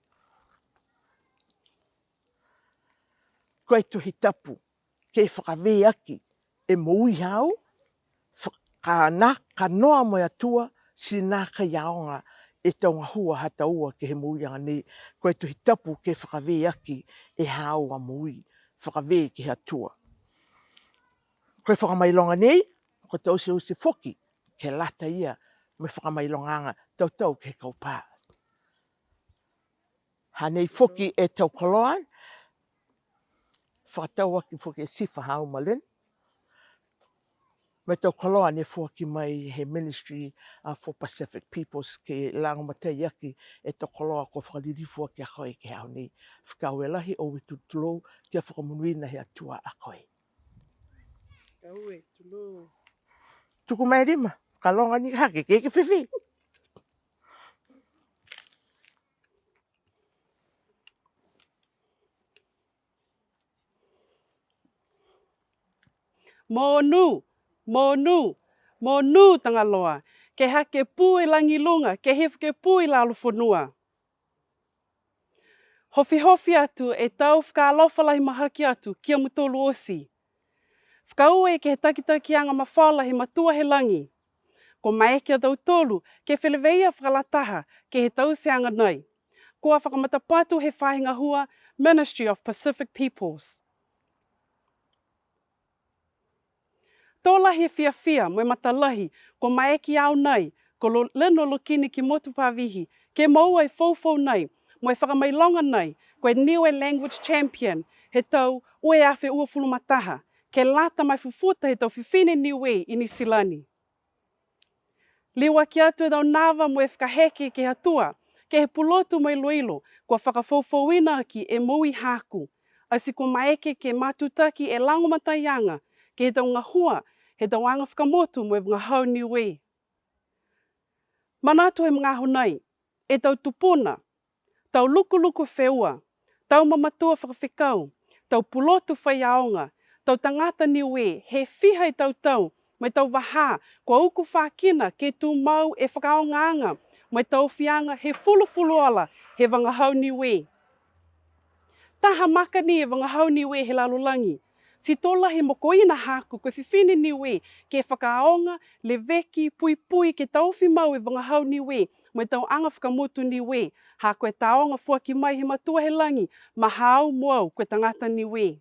Ko e Tohi Tapu ke fakavē aki e moui haau, fa-, ka na, ka noa mo e Atua, ti nakai aoga e tau gahua ha taua ke he mouiaga nei. Ko e Tohi Tapu ke fakavē aki e haau a moui, fakavē ke he Atua. Ko e fakamailoga nei, ko e tauteute foki ke lata ia mo e fakamailogaga tautau ke he kaupā. Hanei foki e tau koloa, fakatau aki foki e Sifa haau ma Lynn. Me tou koloa ne foaki mai he Ministry, a, for Pacific Peoples ke lagomatai aki e tou koloa ko fakalilifu aki a koe ke he aho nei. Fakaaue lahi, oue tulou, kia fakamonuina he Atua a koe. Fakaaue tulou. Tuku mai lima, kaloga ni hake, ke ke fifi. Monu, monu, monu Tagaloa, ke hake pu i lagiluga, ke hifo ke pu i lalofonua. Hofihofi atu e tau fakaalofa lahi mahaki atu kia mutolu oti. Fakaaue ke he takitakiaga mafola he Matua he lagi. Ko maeke a tautolu ke feleveia fakalataha ke he tauteaga nei. Kua fakamatapatu he faahi gahua Ministry of Pacific Peoples. To lahi e fiafia mo e matalahi ko maeke au nei, ko Leno Lokini ki Motu Pavihi, ke moua e foufou nei mo e fakamailoga nei ko e Niue Language Champion he tau ua e afe uafulu ma taha, ke lata mo e fufuta he tau fifine Niue i Niu Silani. Liuaki atu e tau nava mo e fakaheke ke he Atua, ke he pulotu mo e iloilo kua fakafoufouina aki e moui haaku. Ati ko maeke ke matutaki e lagomataiaga ke he tau gahua he tau aga fakamotu mo e vagahau Niue. Manatu he magaaho nei, e tau tupuna, tau lukuluku feua, tau mamatua fakafekau, tau pulotu faiaoga, tau tagata Niue he fiha e tau tau mo e tau vahā kua ukufakina ke tumau e fakaaogaaga mo e taofiaga he fulufuluola he vagahau Niue. Taha maka ni e vagahau Niue he lalolagi. Ti to lahi mokoina haaku ko e fifine Niue ke fakaaoga, leveki, puipui ke taofi mau e vagahau Niue mo e tau aga fakamotu Niue, ha ko e taoga foaki mai he Matua he lagi ma haau mo au ko e tagata Niue.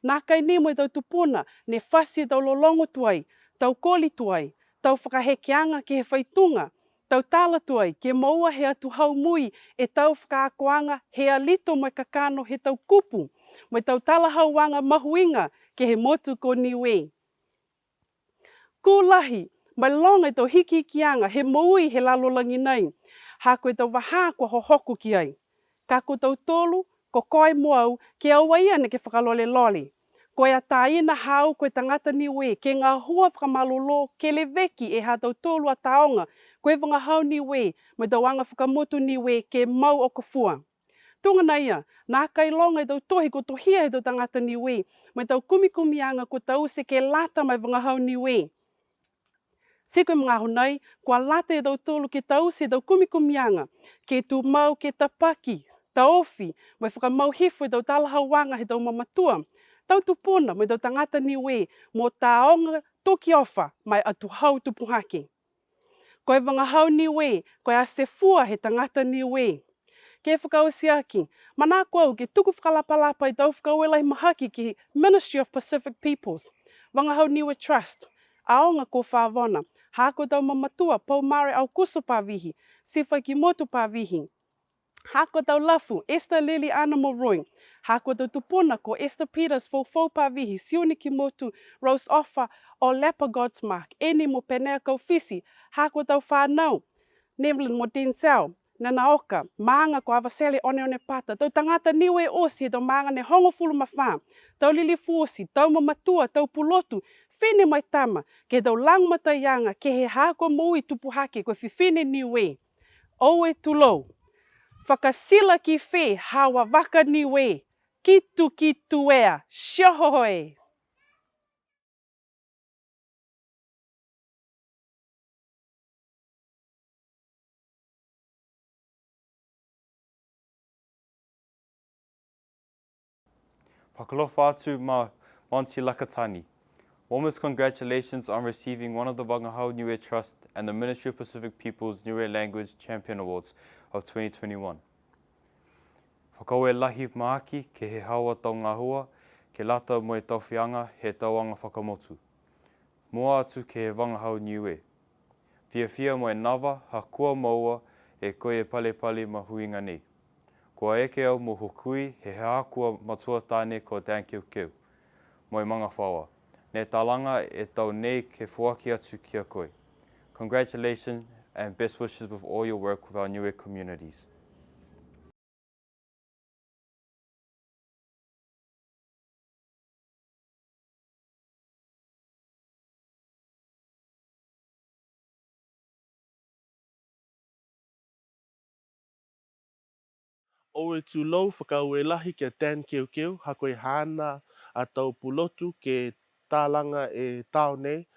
Nakai ni mo e tau tupuna ne fati e tau lologo tuai, tau koli tuai, tau fakahekeaga ke he faituga, tau tala tuai ke moua he atuhau mui e tau fakaakoaga he alito mo e kakano he tau kupu mo e tau talahauaga mahuiga ke he motu ko Niue. Ku lahi mo e loga e tau hikihikiaga he moui he lalolagi nei, ha ko e tau vahā kua hohoko ki ai. Ka ko tautolu, ko koe mo au, ke aua ia ne ke fakalolelole. Ko e ataina haau ko e tagata Niue ke gahua fakamalolō ke leveki e ha tautolu a taoga ko e vagahau Niue mo e tau aga fakamotu Niue ke mau okafua. Tuga na ia, nakai loga e tau tohi ko tohia he tau tagata Niue mo e tau kumikumiaga ko taute ke lata mo e vagahau Niue. Ti ko e magaaho nei, kua lata e tautolu ke taute e tau kumikumiaga ke tumau ke tapaki, taofi mo e fakamau hifo e tau talahauaga he tau mamatua, tau tupuna mo e tau tagata Niue mo taoga tokiofa mo e atuhau tupu hake. Ko e vagahau Niue, ko e ate fua he tagata Niue. Ke fakaoti aki, manako au ke tuku fakalapalapa e tau fakaaue lahi mahaki ki he Ministry of Pacific Peoples, Vagahau Niue Trust, Aoga ko Favona, ha ko tau mamatua Paumare Aukuso Pavihi, Sifa ki Motu Pavihi, ha ko tau lafu Esther Liliana Moroi, ha ko tau tupuna ko Esther Peters Foufou Pavihi, Sione ki Motu, Rose Offa Olepa Godsmark, Eni mo Penea Kaufisi, ha ko tau fanau Nevlin mo Denzel Nanaoka, maaga ko Avatele Oneonepata, tau tagata Niue oti he tau maaga ne hogofulu ma fa, tau lilifu oti, tau mamatua, tau pulotu, fifine mo e tama, ke he tau lagomataiaga ke he ha ko e moui tupu hake ko e fifine Niue. Oue tulou. Fakasila ki fe haua vaka Niue, kitu kitu ea, siohoho e. Fakalofa atu ma Monty Lakatani. Warmest congratulations on receiving one of the Vagahau Niue Trust and the Ministry of Pacific Peoples Niue Language Champion Awards of twenty twenty-one. Fakaaue lahi mahaki ke he haua tau gahua ke lata mo e taofiaga he tau aga fakamotu. Mua atu ke he vagahau Niue. Fiafia mo e nava ha kua moua e koe e palepale mahuiga nei. Kua eke au mo hukui he ha kua matua tane ko Dan Keukeu mo e magafaoa. ne talaga e tau nei ke foaki atu ki a koe. Congratulations and best wishes with all your work with our Niue communities. Oue tulou, fakaaue lahi ki a Dan Keukeu, ha ko e haana a tau pulotu ke talaga e tao nei,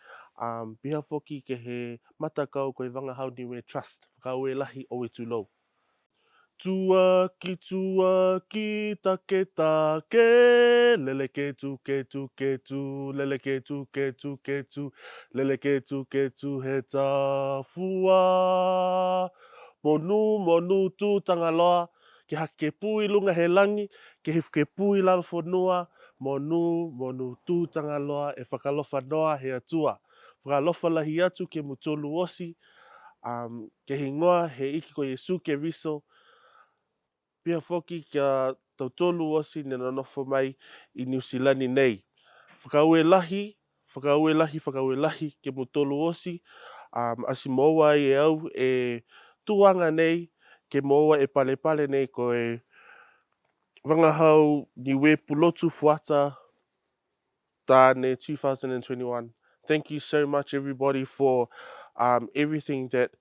um, piha foki ke he matakau ko e Vagahau Niue Trust. Fakaaue lahi, oue tulou. Tuaki, tuaki, take, take, lele ketu, ketu, ketu, lele ketu, ketu, ketu, lele ketu, ketu, he tafua. Monu, monu tu Tagaloa, ke hake ke pu i luga he lagi, ke hake ke pu i lalo fonua, monu, monu tu Tagaloa, e fakalofa noa he Atua. Fakalofa lahi atu ke mutolu oti, um, ke he igoa he Iki ko Iesu Keriso, piha foki ki a tautolu oti ne nonofo mai i Niu Silani nei. Fakaaue lahi, fakaaue lahi, fakaaue lahi ke mutolu oti, um, ati moua ai e au e tuaga nei, ke moua e palepale nei ko e Vagahau Niue Pulotu Fuata Tane two thousand and twenty-one. Thank you so much, everybody, for, um, everything that,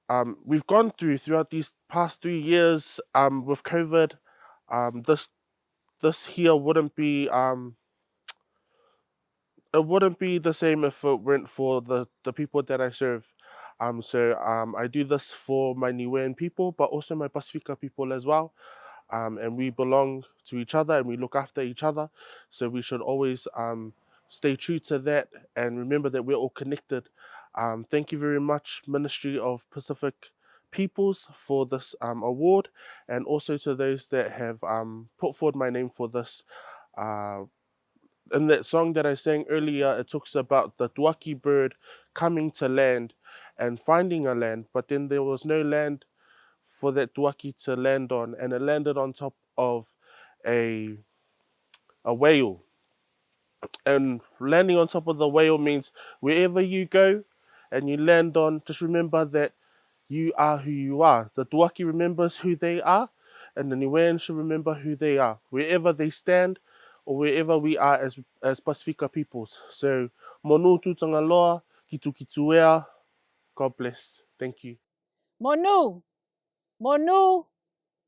um, we've gone through throughout these past three years, um, with COVID. Um, this, this here wouldn't be, um, it wouldn't be the same if it weren't for the, the people that I serve. Um, so, um, I do this for my Niuean people, but also my Pasifika people as well. Um, and we belong to each other and we look after each other. So we should always, um, stay true to that and remember that we're all connected. Um, thank you very much, Ministry of Pacific Peoples, for this, um, award, and also to those that have, um, put forward my name for this, uh, in that song that I sang earlier, it talks about the tuaki bird coming to land and finding a land, but then there was no land for that tuaki to land on, and it landed on top of a, a whale. And landing on top of the whale means wherever you go and you land on, just remember that you are who you are. The tuaki remembers who they are, and the Niuean should remember who they are, wherever they stand or wherever we are as, as Pasifika peoples. So, monu tu Tagaloa, kitu kitu ea, God bless. Thank you. Monu, monu,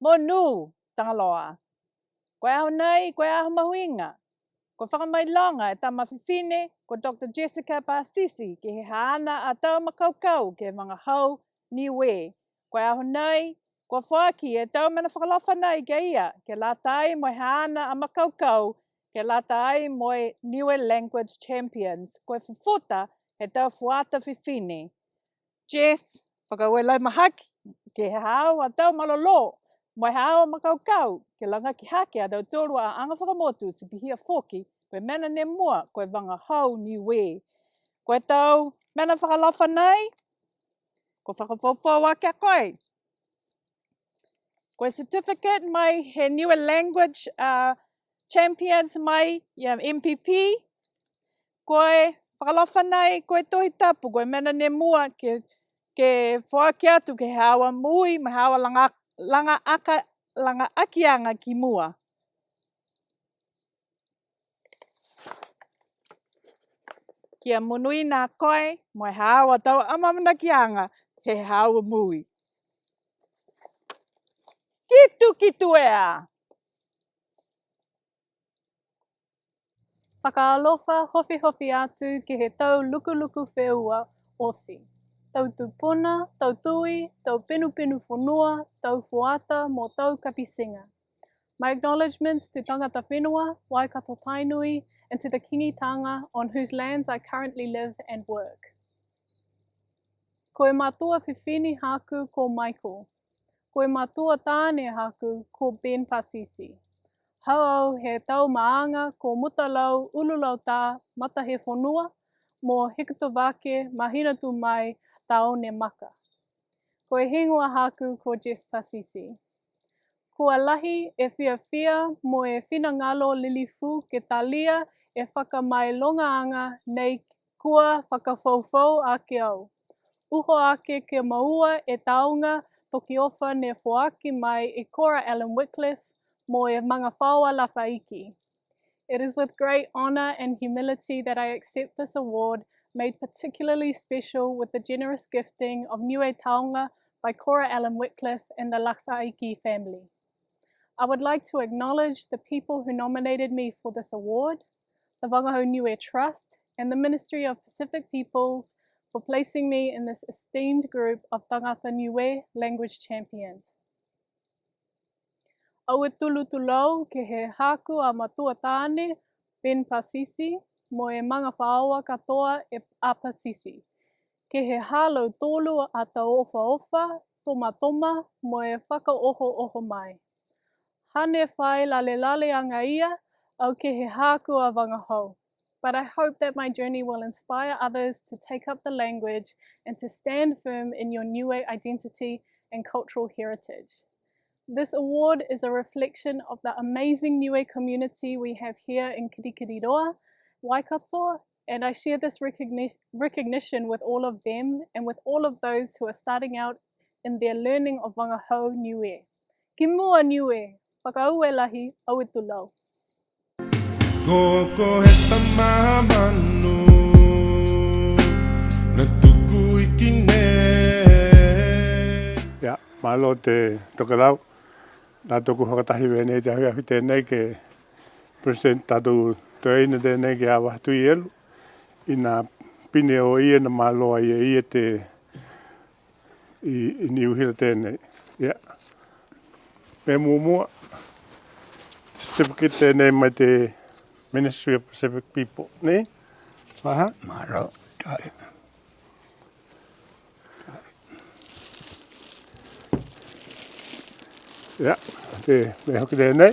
monu, Tagaloa. Ko e aho nei, ko e aho mahuiga. Ko fakamailoga e tama fifine ko Doctor Jessica Pasisi ke he haana a tau makaukau ke vagahau Niue. Ko e aho nei, kua foaki e tau mena fakalofa nei ki a ia, ke lata ai mo e haana a makaukau, ke lata ai mo e Niue Language Champions, ko e fufuta he tau fuata fifine. Jess, fakaaue lahi mahaki ke he haau a tau malolo mo e haau a makaukau ke lagaki hake a tautolu a aga fakamotu, ti pihia foki ko e mena ne mua ko e vagahau Niue. Ko e tau mena fakalofa nei, ko fakafoufou ake a koe. Ko e certificate mai he Niue Language, uh, Champions mai ia M P P. Ko e fakalofa nei ko e Tohi Tapu, ko e mena ne mua ke, ke foaki atu ke he haau a mui mo e haau a laga, laga aka, laga akiaga ki mua. Kia monuina koe mo e haau a tau amaamanakiaga he haau a mui. Kitu kitu ea. Fakaalofa hofihofi atu ke he tau lukuluku feua oti. Tau tupuna, tau tui, tau penupenu fonua, tau fuata mo tau kapitiga. My acknowledgements to Tangata Whenua, Waikato Tainui, and to the Kingi Taga on whose lands I currently live and work. Ko e matua fifine haku ko Michael. Ko e matua tane haku ko Ben Pasisi. Hau au he tau maaga ko Mutalau Ululauta Matahefonua mo Heketavake Mahinatumai Taonemaka. Ko e higoa haku ko Jess Pasisi. Kua lahi e fiafia mo e finagalo lilifu ke talia e fakamailogaaga nei kua fakafoufou ake au. Uho ake ke maua e taoga tokiofa ne foaki mai e Cora Allen Wickliffe mo e magafaoa Lafaiki. It is with great honour and humility that I accept this award, made particularly special with the generous gifting of Niue Taoga by Cora Allen Wickliffe and the Lafaiki family. I would like to acknowledge the people who nominated me for this award, the Vagahau Niue Trust, and the Ministry of Pacific Peoples for placing me in this esteemed group of Tagata Niue language champions. Au e tulutulou ke he haaku a matua tane, Ben Pasisi, mo e magafaoa katoa e a Pasisi. Ke he ha lautolu a tauofaofa, tomatoma, mo e fakaohooho mai. Hane fai lalelaleaga ia, au ke he haaku a vagahau. But I hope that my journey will inspire others to take up the language and to stand firm in your Niue identity and cultural heritage. This award is a reflection of the amazing Niue community we have here in Kirikiriroa, Waikato, and I share this recogni-, recognition with all of them and with all of those who are starting out in their learning of vagahau Niue. Ki mua Niue, fakaaue lahi, au e tulou. Koko he tama manu na tuku i ki nei. Ia, malo te tokelau. Na toku fakatahi vei nei te afiafi tenei ke present tatou toeaina tenei ke a Vahatu Ielu. Ina pine o ia na malo ai e ia te i, i Niu Hila tenei. Ia. Me muamua, certificate tenei mai te Ministry of Pacific People, ne? Aha. Malo. Ia, te, me hoki tenei.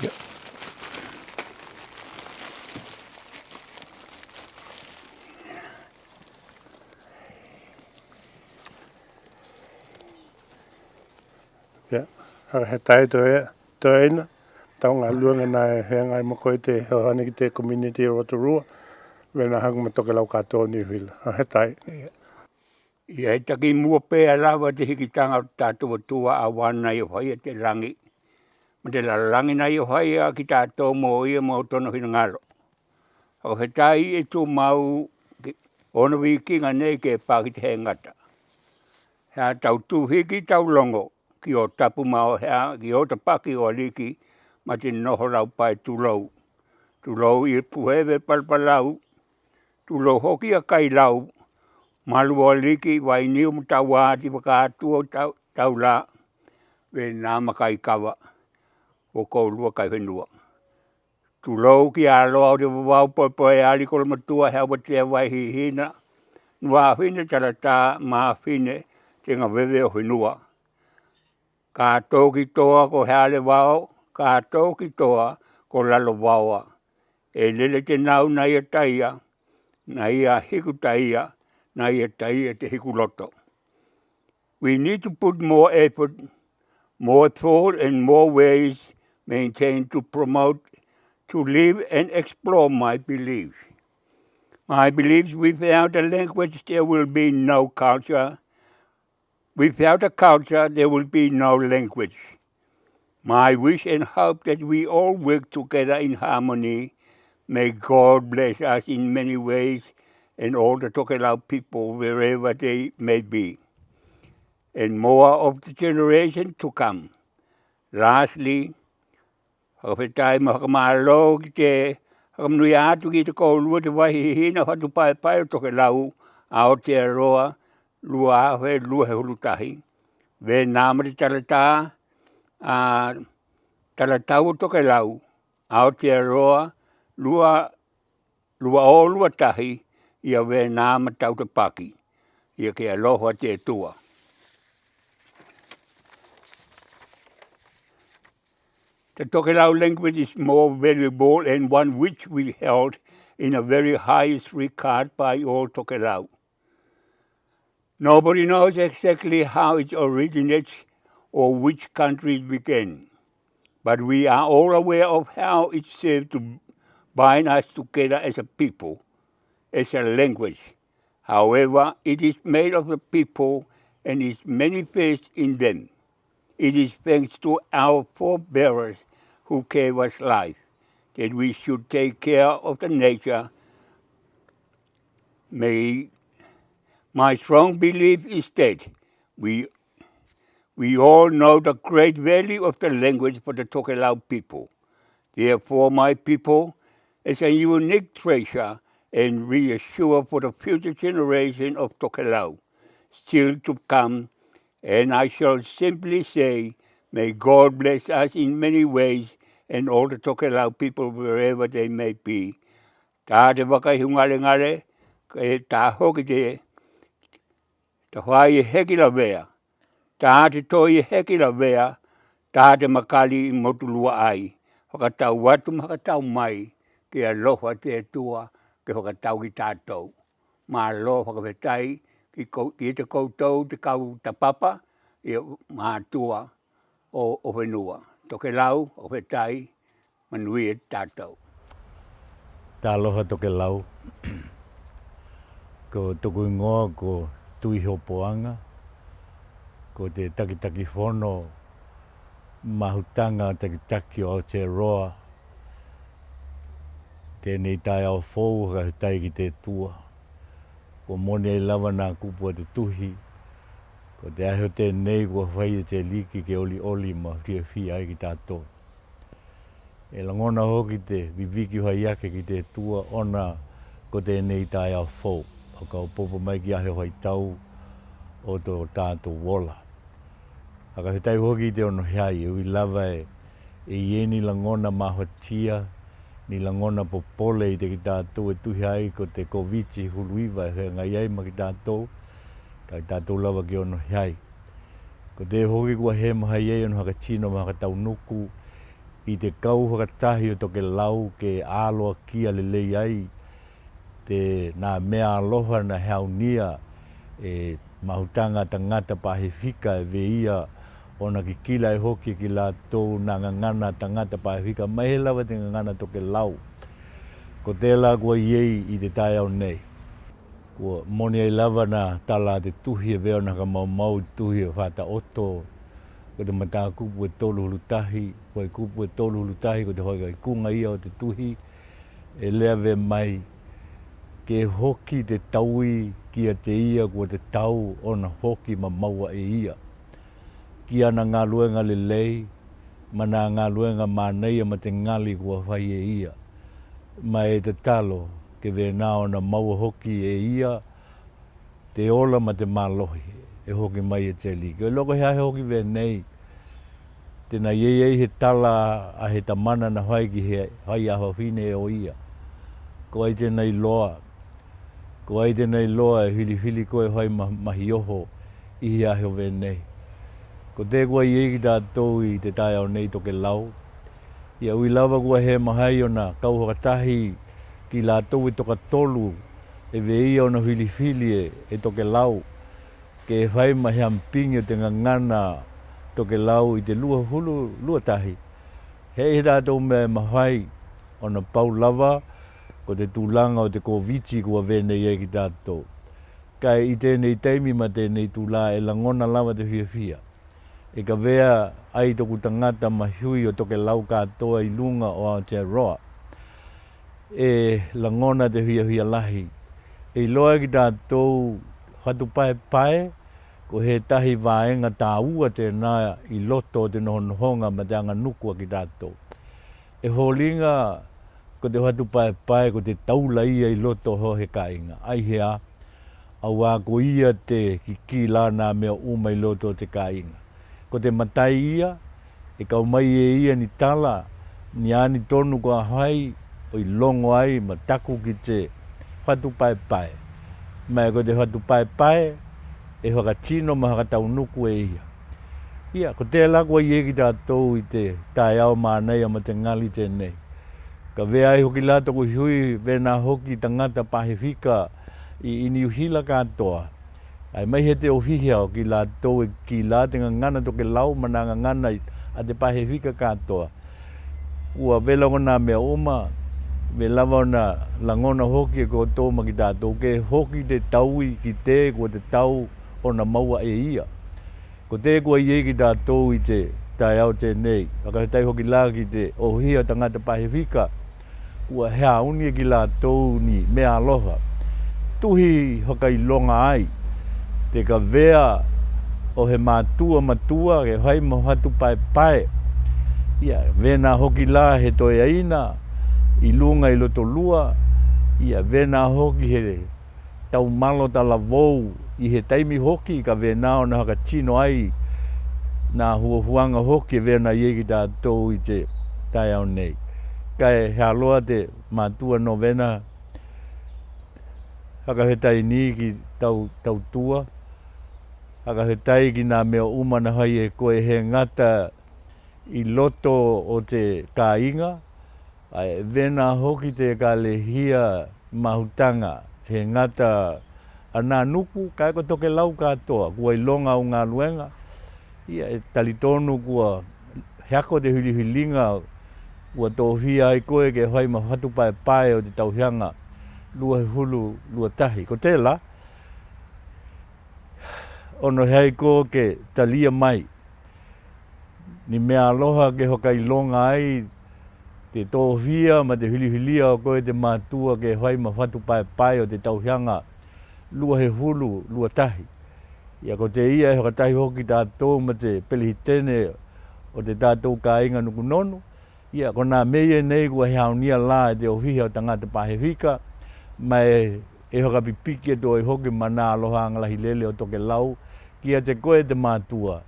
Ia. Ia, haka he tai toe, toeaina, tau galuega na e feagai mo koe te hohoni ki te community o Rotorua, vena haku ma tokelau katoa o Niu Hila. Haka he tai. Ia. Ia e taki mua pea lava te hikitaga o tatou Atua a wana i o faia te lagi ma te lalolagi na i o faia ki tatou mo ia mo tona finagalo. Fakafetai e tumau ki ona vikiga nei ke pa ki te hegata. He a tau tu hiki tau logo ki o tapu ma o hea, ki o tapaki o aliki ma te noho lau pae tulou. Tulou i puheve palapalau, tulou hoki a kailau, malu o aliki, vainiu ma tau ati, vaka atu o tau, tau la, vena ma kai kava, o koulua kai fenua. Tulou ki a loa o te vavau poepoe ali kolomatua he au a te vai hihina, nua fine talata, ma fine te gaveve o fenua. Katou ki toa ko Healevao, katou ki toa ko Lalovaoa. E lele te nau na ia taia, na ia hiku taia, na ia taia te hiku loto. We need to put more effort, more thought and more ways maintain to promote, to live and explore my beliefs. My beliefs, without a language there will be no culture. Without a culture, there will be no language. My wish and hope that we all work together in harmony. May God bless us in many ways and all the Tokelau people wherever they may be. And more of the generation to come. Lastly, fakafetai mo fakamalo ki te fakamanuia atu ki te koulua te vai hihina fatu paepae o Tokelau a Aotearoa lua afe lua sefulu tahi. Vena ma te talata, a, talatau o Tokelau a Aotearoa lua lua o lua tahi, ia vena ma tautapaki, ia ke alofa te Atua. The Tokelau language is more valuable and one which we held in a very highest regard by all Tokelau. Nobody knows exactly how it originates or which country it began. But we are all aware of how it serves to bind us together as a people, as a language. However, it is made of the people and is manifest in them. It is thanks to our forebearers who gave us life that we should take care of the nature. May, my strong belief is that we, we all know the great value of the language for the Tokelau people. Therefore, my people, is a unique treasure and reassure for the future generation of Tokelau still to come. And I shall simply say, may God bless us in many ways and all the Tokelau people wherever they may be. Tā te vakaihugalegale, e tā hoki te tafai e heki lavea, tā te toi e heki lavea, tā te makali i motu lua ai. Fakatau atu ma fakatau mai, ke alofa te Atua, ke fakatau ki tatou. Malo fakafetai ki, kou, ki te koutou te kau tapapa, ia mātua o, o fenua. Tokelau, fakafetai, manuia tatou. Talofa Tokelau. Ko toku igoa ko Tui Hopoaga. Ko te takitaki fono mahutaga takitaki o Aotearoa. Tenei taeao fou, fakafetai ki te Atua. Kua moni ai lava na kupu a te tuhi. Ko te aho tenei kua fai e te Aliki ke olioli ma fiafia ai ki tatou. E lagona hoki te viviki fai ake ki te Atua ona ko tenei taeao fou. Fakaopoopo mai ki aho faitau o to tatou ola. Fakafetai hoki i te ono hiai, e ui lava e, e i ei ni lagona mafatia, ni lagona popole i te ki tatou e tuhi ai ko te Koviti hulu iva e feagai ai ma ki tatou, kae tatou lava ke ono hiai. Ko te hoki kua he mahai ei ona fakatino ma fakataunuku i te kau fakatahi o Tokelau ke aloakia lelei ai te na mea alofa na he aunia e mahutaga tagata Pasifika e veia ona kikila e hoki ki latou na gagana tagata Pasifika mai he lava te gagana Tokelau. Ko tela kua i ei i te taeao nei. Kua moni ai lava na tala a te tuhi e vea ona fakamaumau i te tuhi o Fataoto. Ko te matakupu e tolu hulu tahi, ko te kupu e tolu hulu tahi, ko te fakaikuga ia o te tuhi, e lea vea mai, ke hoki te taui kiate ia kua tatau ona hoki ma maua e ia. Ki ana galuega lelei, ma na galuega manaia ma te gali kua fai e ia. Ma e tatalo, ke vena ona maua hoki e ia, te ola ma te malohi, e hoki mai e te Aliki. E loko he ahe hoki venei, tena i ei ei he tala a he tamana na fai ki he fai a fafine o ia. Ko ai tena iloa, ko ai tena iloa e filifili koe fai ma, mahioho i he ahe o venei. Ko te kua i ei ki tatou i te taeao nei Tokelau. Ia ui lava kua he mahai ona kau fakatahi ki latou e tokatolu e veia ona filifili e, e Tokelau. Ke fai ma he amapigi o te gagana Tokelau i te lua hulu lua tahi. He i he tatou mea e mafai ona pau lava, ko te tulaga o te Koviti kua venei ai ki tatou. Kae i tenei taimi ma tenei tula e lagona lava te fiafia. E kavea ai toku tagata mahiui o Tokelau katoa i luga o Aotearoa. E lagona te fiafia lahi. E iloa ki tatou fatu paepae, ko he tahi vaega tāua tena i loto o te nohonohoga ma te aganuku a ki tatou. E foliga ko te fatu paepae ko te taula ia i loto o he kāiga. Ai hea, auā ko ia te kikila na mea uma i loto o te kāiga. Ko te matai ia, e kau mai e ia ni tala, ni ani tonu kua fai, oi logo ai ma taku ki te fatu paepae. Ma e ko te fatu paepae, e fakatino ma fakataunuku e ia. Ia, ko tela kua i ei ki tatou i te taeao manaia ma te gali tenei. Kavea ai hoki la toku hiui, vena hoki tagata Pasifika i, i Niu Sila katoa. Ai mai he te ofisa o ki latou e kila te gagana Tokelau ma na gagana i a te Pasefika katoa. Ua vela kona mea uma, me lava ona lagona hoki e koutou ma ki tatou ke hoki te taui ki te kua te tau ona maua e ia. Ko te kua i ei ki tatou i te taeao tenei, fakafetai hoki la ki te ohia o tagata Pasefika, ua he auni e ki latou ni mea aloha. Tuhi fakailoga ai te kavea o he matua matua ke fai ma fatu paepae. Ia vena hoki la he toeaina i luga i Lotolua. Ia vena hoki he taumalo talavou i he taimi hoki ka vena ona fakatino ai na fuafuaga hoki e vena i ei ki tatou i te taeao nei. Kae he aloa te matua Novena, fakafetai ni ki tau tautua, fakafetai ki na mea uma na fai e koe he gata i loto o te kaiga, ae vena hoki te ekalehia mahutaga he gata a Nanuku kae ko Tokelau katoa, kua iloga au galuega. Ia e talitonu kua he ako te filifiliga ua tofia ai koe ke fai ma fatu paepae o te tauhiaga lua sefulu lua tahi. Ko tela, ono he ai ko ke talia mai ni mea aloha ke fakailoga ai te tofia ma te filifilia o koe te matua ke fai ma fatu paepae o te tauhiaga lua sefulu lua tahi. Ia ko te ia e fakatahi foki tatou ma te pelesitene o te tatou kaiga Nuku Nonu. Ia ko na mea ia nei kua he aunia la e te ofisa o tagata Pasefika, ma e fakapipiki atu ai foki ma na aloha aga lahi lele o Tokelau ki a te koe te matua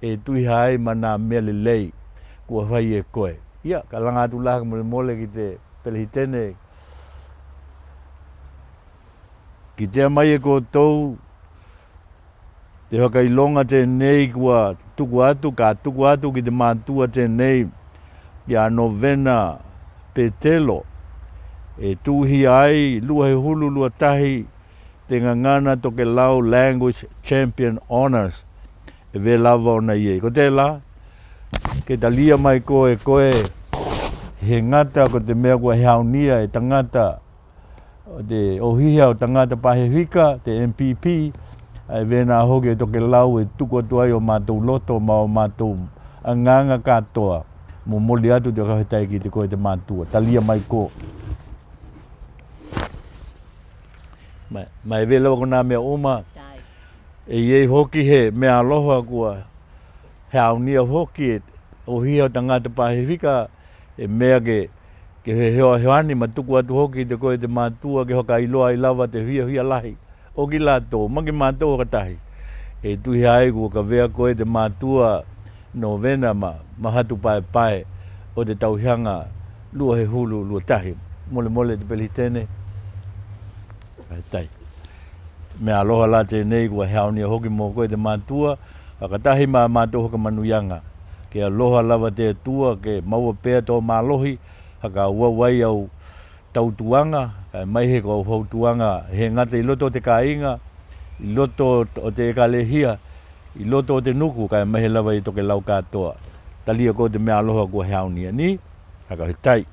e tuiha ai ma na mea lelei kua fai e koe. Ia ka laga atu la ka molemole ki te pelesitene. Kitea mai e koutou te fakailoga tenei kua tuku atu, ka tuku atu ki te matua tenei ia Novena Petelo, e tuhi ai lua sefulu lua tahi te gagana Tokelau Language Champion Honours. E vea lava ona i ei. Ko tela, ke talia mai ko e koe he gata ko te mea kua he aunia e tagata o te ofisa o tagata Pasefika, te M P P, ae vena foki e Tokelau e tuku atu ai o matou loto ma o matou agaga katoa. Momoli atu te fakafetai ki te koe te matua. Talia mai ko. Ma, ma e vea lava ko na mea uma. E i ei foki he mea aloha kua he aunia foki e ofisa o tagata Pasefika, e mea ke, ke feoaoa ni ma tuku atu foki te koe te matua ke fakailoa ai lava te fiafia lahi o ki latou ma ki matou fakatahi. E tuhi ai kua kavea koe te matua Novena ma, ma fatu paepae o te tauhiaga lua sefulu lua tahi. Molemole te pelesitene. Ai tai. Mea aloha la tenei kua he aunia foki mo koe te matua, fakatahi ma matou fakamanuiaga. Ke aloha lava te Atua, ke maua pea to malohi, fakaauau ai au tautuaga, kae mai he ko au fautuaga, he gata i loto o te kaiga, i loto o te ekalehia, i loto o te nuku, kae mai he lava i Tokelau katoa. Talia ko te mea aloha kua he aunia ni, fakafetai.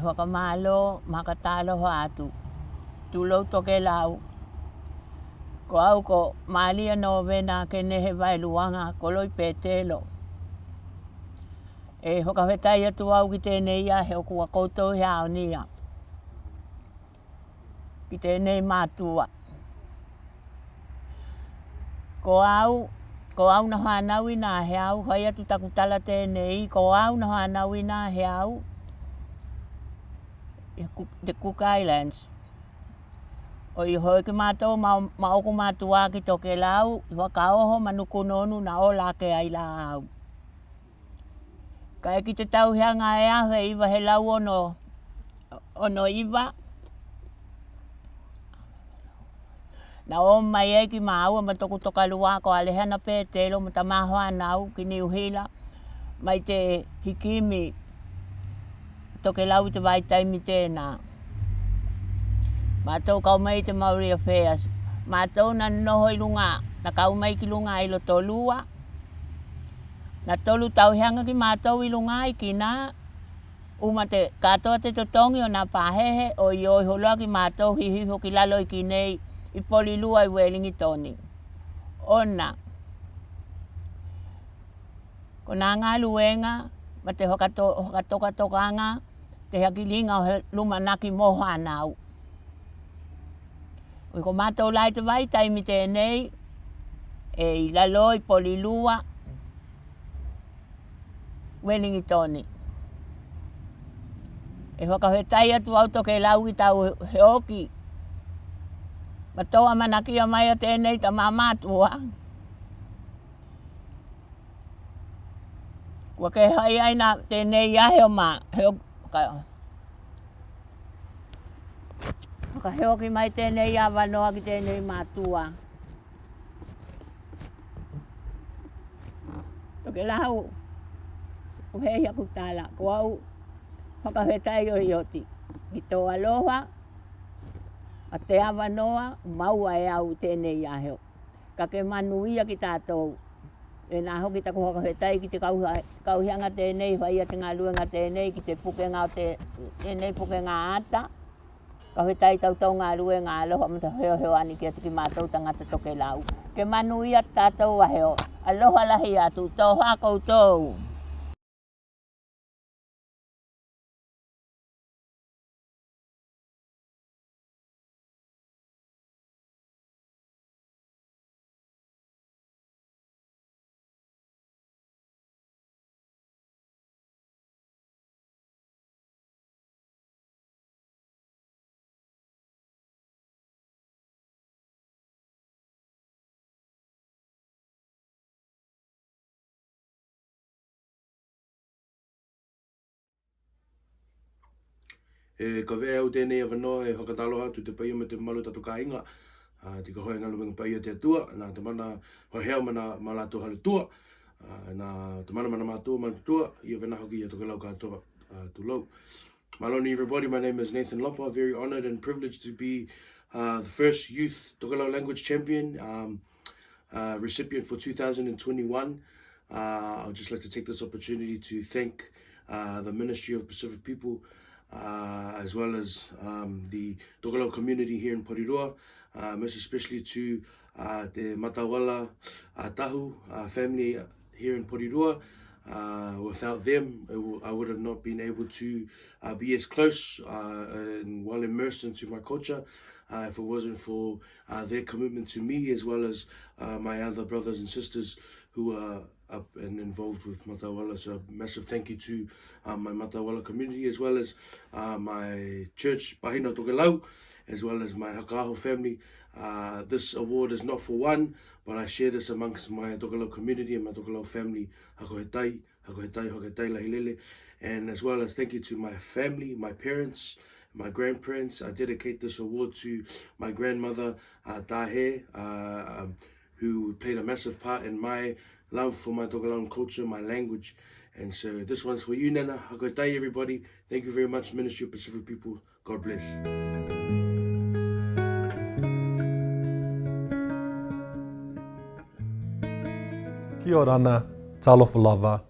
Fakamalo, ma ka talofa atu. Tulou Tokelau. Ko au ko Malia Novena Kenehe Vaeluaga Koloi Petelo. E fakafetai atu au ki tenei ia he o kua koutou he aunia ki tenei matua. Ko au, ko au na fanau i na he au, fai atu taku tala tenei, ko au na fanau i na he au i Ku-, te Cook Islands. O i hoi ki matou ma, ma oku matua ki Tokelau, fakaoho ma Nuku Nonu na ola ake ai la au. Kae ki te tauhiaga e afe iva selau ono, ono iva. Na o mai ai ki maua ma toku tokalua ko Alehana Petelo ma tama fanau ki Niu Sila, mai te hikimi Tokelau i te vaitaimi tena. Matou kau mai i te Maori Affairs. Matou na noho i luga, na kau mai ki luga i Rotorua. Na tolu tauhiga ki matou i luga i kina. Uma te katoa te totogi o na pahehe o io iho loa ki matou hihifo ki lalo i kinei i Porirua i Ueligitoni. Ona ko na galuega ma te hakato-, hakatokatokaga te hakiliga o he lumanaki mo hanau. Ko matou la i te vaitaimi tenei e i lalo i Porirua, Ueligitoni. E fakafetai atu au Tokelau ki tau heoki ma tou amanakia mai o tenei tama matua. Kua ke fai ai na tenei ahe o ma, he o, ka, ka heoki mai tenei avanoa ki tenei matua. Tokelau, ko hei aku tala, ko au fakafetai o oti ki to alofa, a te avanoa maua e au tenei ahe o. Ka ke manuia ki tatou. E na hoki taku fakafetai ki te kauha-, kauhiaga tenei, faia te galuega tenei, ki te pukega o te, tenei pukega ata. Ka fetai tau tau galuega alofa ma te feofeoani ki atu ki matou tagata Tokelau. Ke manuia tatou ahe o. Alofa lahi atu, tofa koutou. E kavea au tenei avanoa e fakatalofa atu te paia ma te malu o tatou kaiga. A, tiko hoʻi e galuega paia o te Atua, na te mana hoheo ma na ma latou hale tua. A, na te mana ma na matua, matutua, ia vena hoki ia Tokelau katoa, a, tulou. Maloni everybody, my name is Nathan Lopa. Very honored and privileged to be, uh, the first youth Tokelau language champion, um, uh, recipient for two thousand and twenty-one. Uh, I'd just like to take this opportunity to thank, uh, the Ministry of Pacific People, uh, as well as, um, the Tokelau community here in Porirua, uh, most especially to, uh, the Matawala, uh, Tahu, uh, family here in Porirua. Uh, without them, it w-, I would have not been able to, uh, be as close, uh, and well immersed into my culture, uh, if it wasn't for, uh, their commitment to me, as well as, uh, my other brothers and sisters who are up and involved with Matawala. So a massive thank you to, uh, my Matawala community, as well as, uh, my church, Pahina Tokelau, as well as my Hakaʻaho family. Uh, this award is not for one, but I share this amongst my Tokelau community and my Tokelau family. Hako he tai, hako he tai, hako he tai lahi lele. And as well as thank you to my family, my parents, my grandparents. I dedicate this award to my grandmother, uh, Tahe, uh, um, who played a massive part in my love for my Tokelau culture, my language. And so this one's for you, Nana. Hako he tai, everybody. Thank you very much, Ministry of Pacific People. God bless. Kia ora na, talofa lava,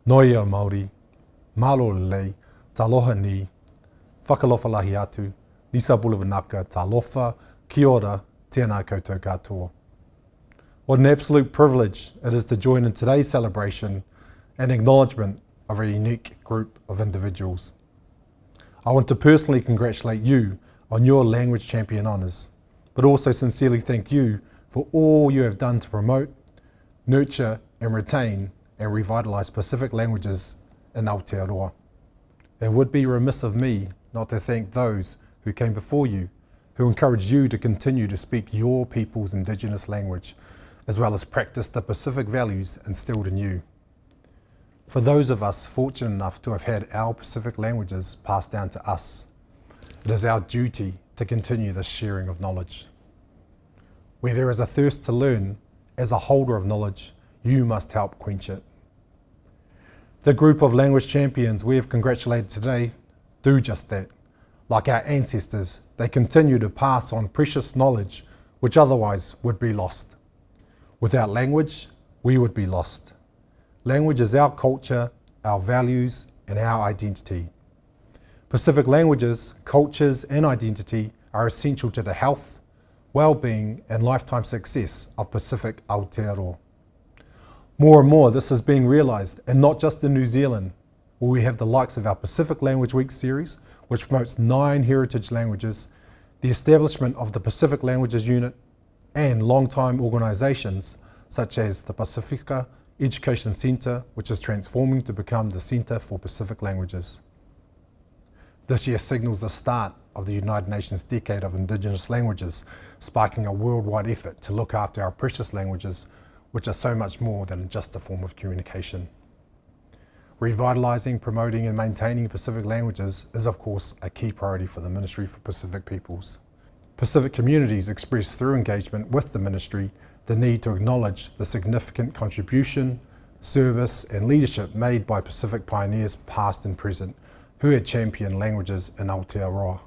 noia Maori, malo lelei, taloha ni, fakalofa lahi atu, Lisa Bulavanaka, talofa, kia ora, tena koutou katoa. What an absolute privilege it is to join in today's celebration and acknowledgement of a unique group of individuals. I want to personally congratulate you on your language champion honours, but also sincerely thank you for all you have done to promote, nurture and retain and revitalise Pacific languages in Aotearoa. It would be remiss of me not to thank those who came before you, who encouraged you to continue to speak your people's Indigenous language, as well as practice the Pacific values instilled in you. For those of us fortunate enough to have had our Pacific languages passed down to us, it is our duty to continue this sharing of knowledge. Where there is a thirst to learn, as a holder of knowledge, you must help quench it. The group of language champions we have congratulated today do just that, Like our ancestors, they continue to pass on precious knowledge which otherwise would be lost. Without language, we would be lost. Language is our culture, our values, and our identity. Pacific languages, cultures, and identity are essential to the health, well-being, and lifetime success of Pacific Aotearoa. More and more, this is being realised, and not just in New Zealand, where we have the likes of our Pacific Language Week series, which promotes nine heritage languages, the establishment of the Pacific Languages Unit, and long-time organisations such as the Pasifika Education Centre, which is transforming to become the Centre for Pacific Languages. This year signals the start of the United Nations Decade of Indigenous Languages, sparking a worldwide effort to look after our precious languages, which are so much more than just a form of communication. Revitalising, promoting and maintaining Pacific languages is, of course, a key priority for the Ministry for Pacific Peoples. Pacific communities express through engagement with the Ministry the need to acknowledge the significant contribution, service and leadership made by Pacific pioneers past and present who had championed languages in Aotearoa.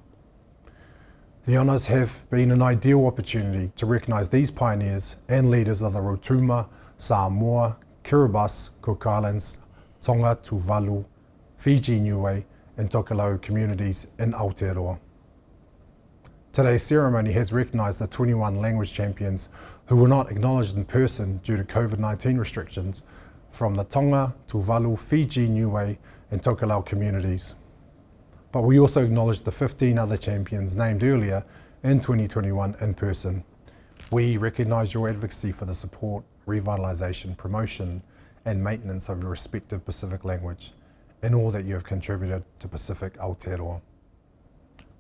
The honours have been an ideal opportunity to recognise these pioneers and leaders of the Rotuma, Samoa, Kiribati, Cook Islands, Tonga, Tuvalu, Fiji, Niue and Tokelau communities in Aotearoa. Today's ceremony has recognised the twenty-one language champions who were not acknowledged in person due to COVID nineteen restrictions from the Tonga, Tuvalu, Fiji, Niue and Tokelau communities. But we also acknowledge the fifteen other champions named earlier in twenty twenty-one in person. We recognise your advocacy for the support, revitalisation, promotion and maintenance of your respective Pacific language and all that you have contributed to Pacific Aotearoa.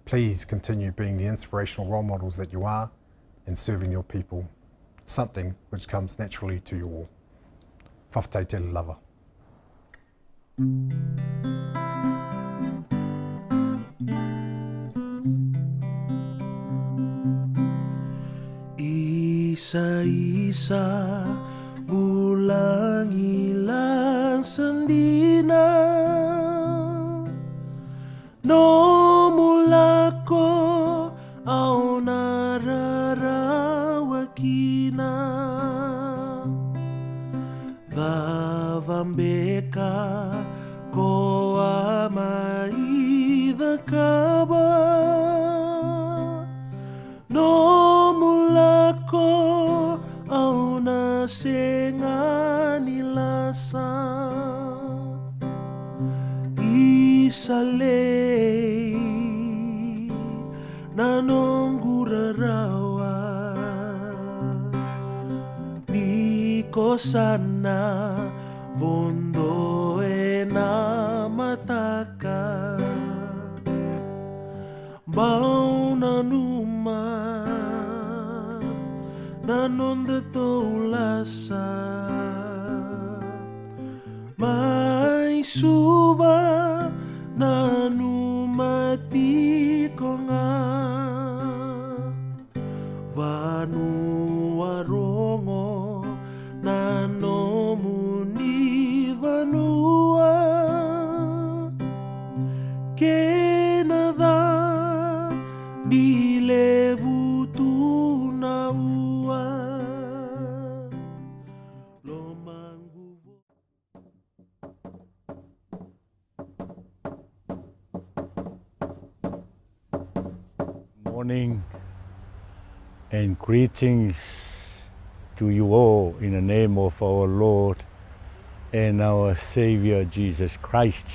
Please continue being the inspirational role models that you are and serving your people, something which comes naturally to you all. Fakafetai tele lava. Isa, isa, bula gila sandina. Nomu lako au na rarawa kina. Cava beka ko a mai cakava? Nomu lako au na sega ni lasa. Isa lei na noqu rarawa, ni ko sa na vodo e na mataka. Bau nanuma na nodatou lasa. Mai Suva nanuma tiko ga. Vanua rogo na nomuni vanua. Kena ca ni levu tu na ua. Lomagu vo- Morning and greetings to you all in the name of our Lord and our Savior Jesus Christ.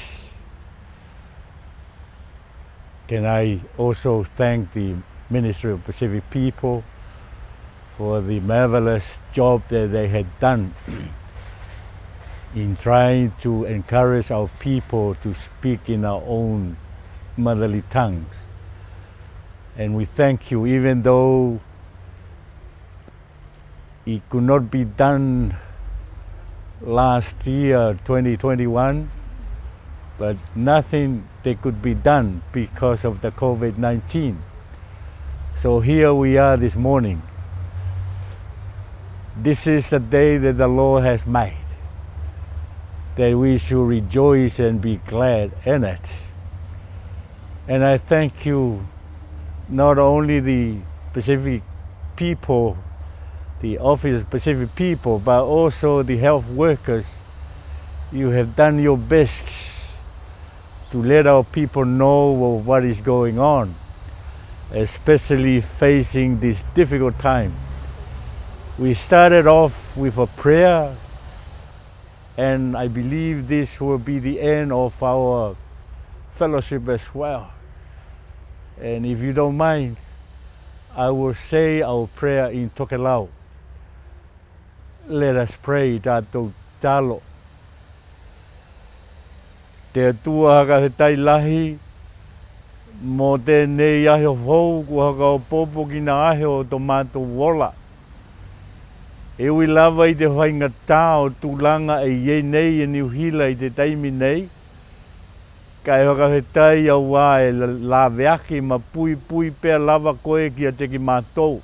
Can I also thank the Ministry of Pacific People for the marvelous job that they had done in trying to encourage our people to speak in our own motherly tongues. And we thank you, even though it could not be done last year, twenty twenty-one, but nothing that could be done because of the COVID nineteen. So here we are this morning. This is the day that the Lord has made, that we should rejoice and be glad in it. And I thank you, not only the Pacific people, the Office of Pacific People, but also the health workers. You have done your best to let our people know of what is going on, especially facing this difficult time. We started off with a prayer, and I believe this will be the end of our fellowship as well. And if you don't mind, I will say our prayer in Tokelau. Let us pray. Tatou talo. Te Atua, fakafetai lahi mo tenei aho fou kua fakaopoopo ki na aho o to matou ola. E ui lava i te faigata o tulaga e i ei nei e Niu Hila i te taimi nei, kae fakafetai auā e la-, laveaki ma puipui pea lava koe kiate ki matou.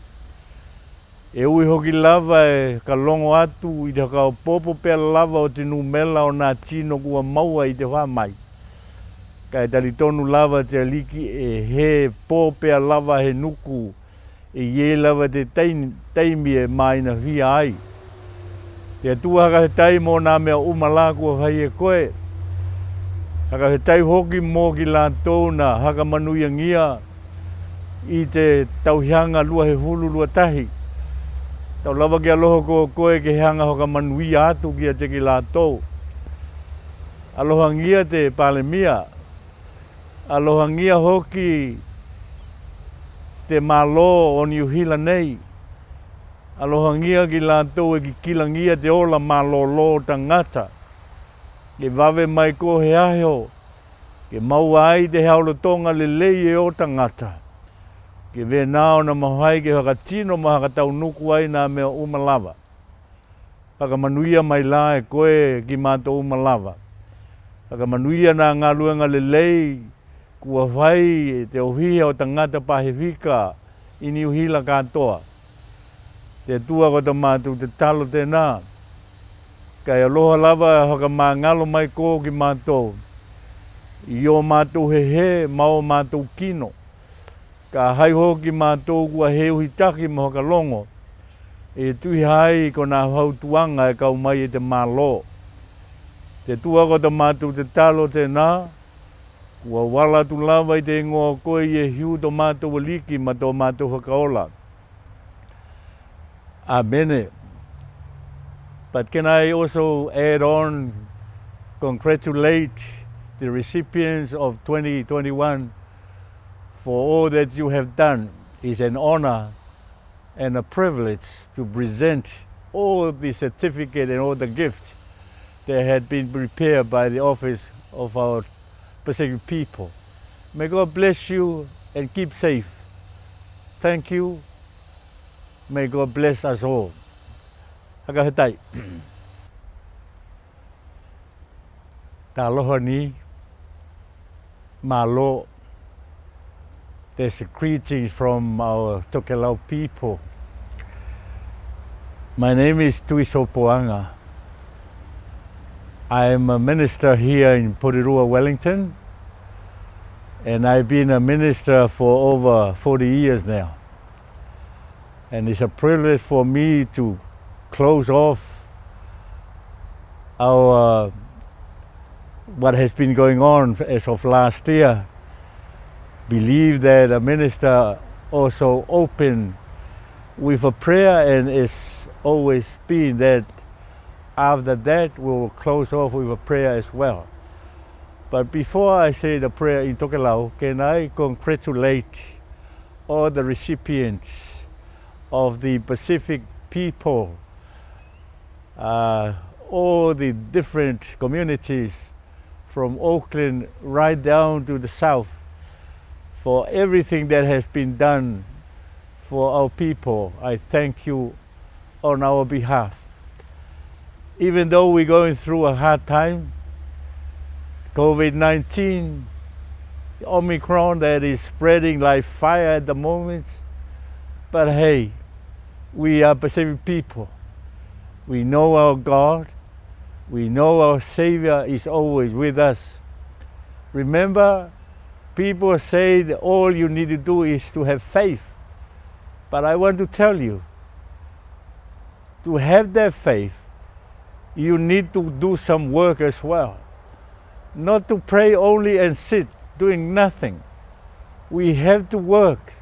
E ui hoki lava e fakalogo atu i te fakaopoopo pea lava o te numela o na tino kua maua i te fa mai. Kae talitonu lava te Aliki e hē po pea lava he nuku, e i ei lava te tai-, taimi e maina fia ai. Te Atua, fakafetai mo na mea uma la kua fai e koe. Fakafetai hoki mo ki latou na fakamanuiagia i te tauhiaga lua sefulu lua tahi. Tau lava ke alofa ko koe ke haga fakamanuia atu kiate ki latou. Alofagia te Palemia. Alofagia hoki te malo o Niu Hila nei. Alofagia ki latou e kikilagia te ola malolo o tagata. Ke vave mai ko he aho ke maua ai te haolotoga lelei e o tagata. Ke vena ona mafai ke fakatino ma fakataunuku ai na mea uma lava. Fakamanuia mai la e koe ki matou uma lava. Fakamanuia na galuega lelei kua fai e te ofiha o tagata Pasifika i Niu Hila katoa. Te Atua, ko ta matou tatalo tena. Kae alofa lava fakamagalo mai ko ki matou i o matou hehē ma o matou kino. Ka fai hoki matou kua heuhitaki mo fakalogo e tuia ai ko na fautuaga e kau mai e te malo. Te Atua, ko ta matou tatalo tena. Kua auala atu lava i te igoa o koe Iesu, to matou Aliki ma to matou Fakaola. Amene. But can I also add on, congratulate the recipients of twenty twenty-one for all that you have done. It's an honor and a privilege to present all the certificate and all the gifts that had been prepared by the office of our Pacific people. May God bless you and keep safe. Thank you. May God bless us all. Fakafetai. Talofa ni, malo. There's a greeting from our Tokelau people. My name is Tuiso Poaga. I am a minister here in Porirua, Wellington, and I've been a minister for over forty years now. And it's a privilege for me to close off our, what has been going on as of last year. Believe that a minister also open with a prayer, and it's always been that after that we will close off with a prayer as well. But before I say the prayer in Tokelau, can I congratulate all the recipients of the Pacific people, uh, all the different communities from Auckland right down to the south, for everything that has been done for our people. I thank you on our behalf. Even though we're going through a hard time, COVID nineteen, Omicron that is spreading like fire at the moment, but hey, we are Pacific people. We know our God. We know our Savior is always with us. Remember, People say that all you need to do is to have faith. But I want to tell you, to have that faith, you need to do some work as well. Not to pray only and sit doing nothing. We have to work.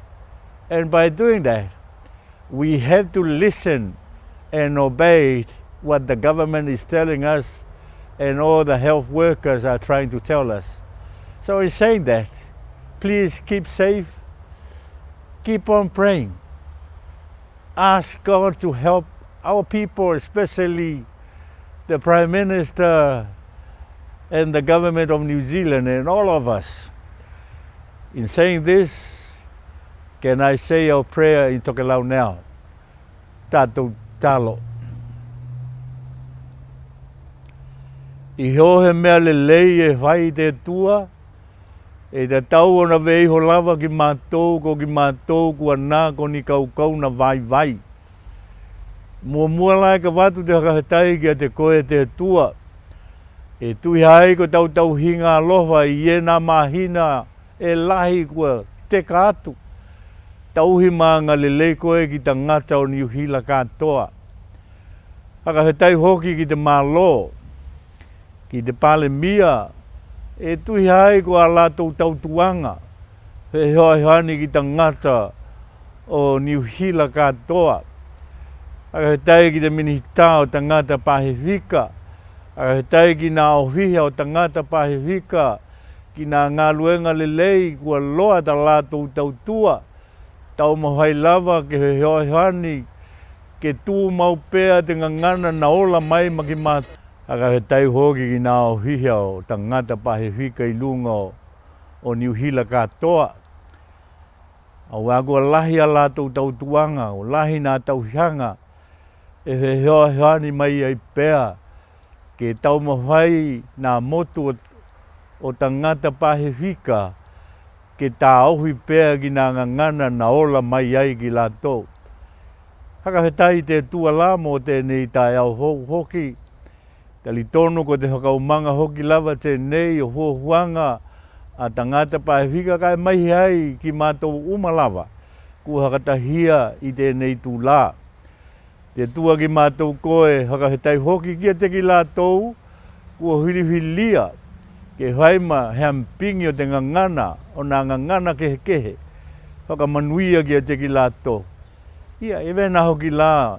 And by doing that, we have to listen and obey what the government is telling us and all the health workers are trying to tell us. So in saying that, please keep safe, keep on praying. Ask God to help our people, especially the Prime Minister and the government of New Zealand and all of us. In saying this, can I say our prayer in Tokelau now? Tatou talo. I ho he mea lelei e fai te Atua, e tatau ona veiho lava ki matou, ko ki matou kua na ko ni kaukau na vaivai. Muamua la e ka avatu te fakafetai ki a te koe te Atua. E tuhi ai ko tau tauhiga alofa i ena mahina e lahi kua teka atu. Tauhi maga lelei koe ki tagata o Niu Hila katoa. Fakafetai hoki ki te malo, ki te palemia, e tuhi ai ko a latou tautuaga, feoaoa ane ki tagata o Niu Hila katoa. Fakafetai ki te minisita o tagata Pasifika, fakafetai ki na ofisa o tagata Pasifika, ki na galuega lelei kua loa ta latou tautua. Taumafai lava ke feoaoa ane ke tumau pea te gagana na ola mai ma ki matou. Fakafetai hoki ki na ofisa o tagata Pasifika i luga o, o Niu Hila katoa. Auā kua lahi a latou tautuaga, kua lahi na tauhiaga, e feoaoa ane mai ai pea ke taumafai na motu o, o tagata Pasifika ke taofi pea ki na gagana na ola mai ai ki latou. Fakafetai te Atua la mo tenei taeao fou hoki. Talitonu ko te fakaumaga hoki lava tenei o fuafuaga a tagata Pasifika kae mai ai ki matou uma lava kua fakatahia i tenei tula. Te Atua ki matou koe, fakafetai hoki ki a te ki latou kua filifilia ke fai ma he amapigi o te gagana, o na gagana kehekehe. Fakamanuia ki a te ki latou. Ia, e vena hoki la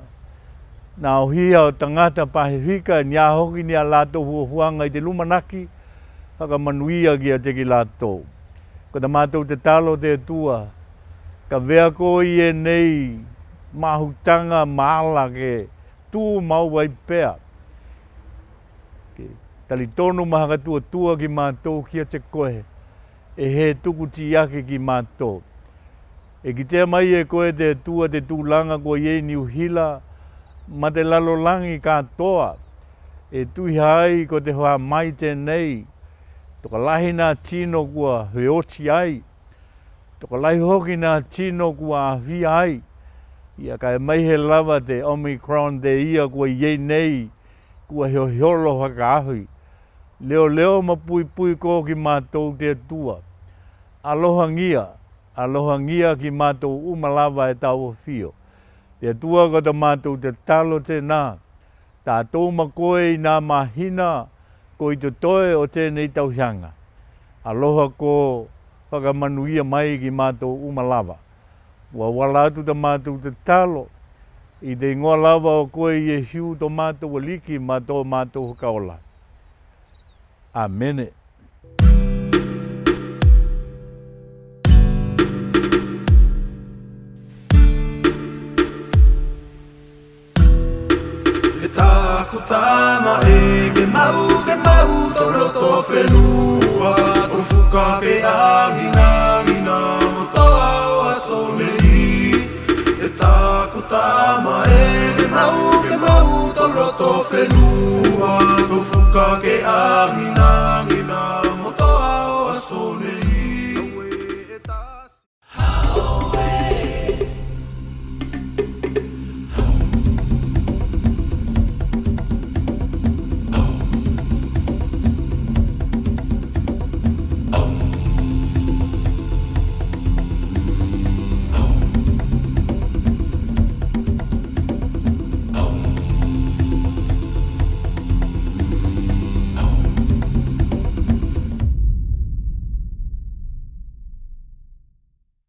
na ofisa o tagata Pasifika, ni a hoki ni a latou fuafuaga i te lumanaki, fakamanuia ki a te ki latou. Ko ta matou tatalo te Atua, ka avea koe i enei mahutaga ma ala ke tumau ai pea. Ke talitonu ma fakatuatua ki matou ki a te koe, e he tuku tiaki ki matou. E kitea mai e koe te Atua te tulaga kua i ei Niu Hila ma te lalolagi katoa. E tuhi ai ko te fa mai tenei, tokalahi na tino kua feoti ai, tokalahi hoki na tino kua afia ai. Ia kae mai he lava te Omicron te ia kua i ei nei, kua heohiolo fakaafi. Leoleo ma puipui ko ki matou te Atua. Alofagia, alofagia ki matou uma lava e tau afio. Te Atua ko ta matou tatalo tena, tatou ma koe i na mahina ko i totoe o tenei tauhiaga. Alofa ko, fakamanuia mai ki matou uma lava. Ua auala atu ta matou tatalo i te igoa lava o koe Iesu to matou Aliki ma to matou Fakaola. Amene. E taku tama e ke mau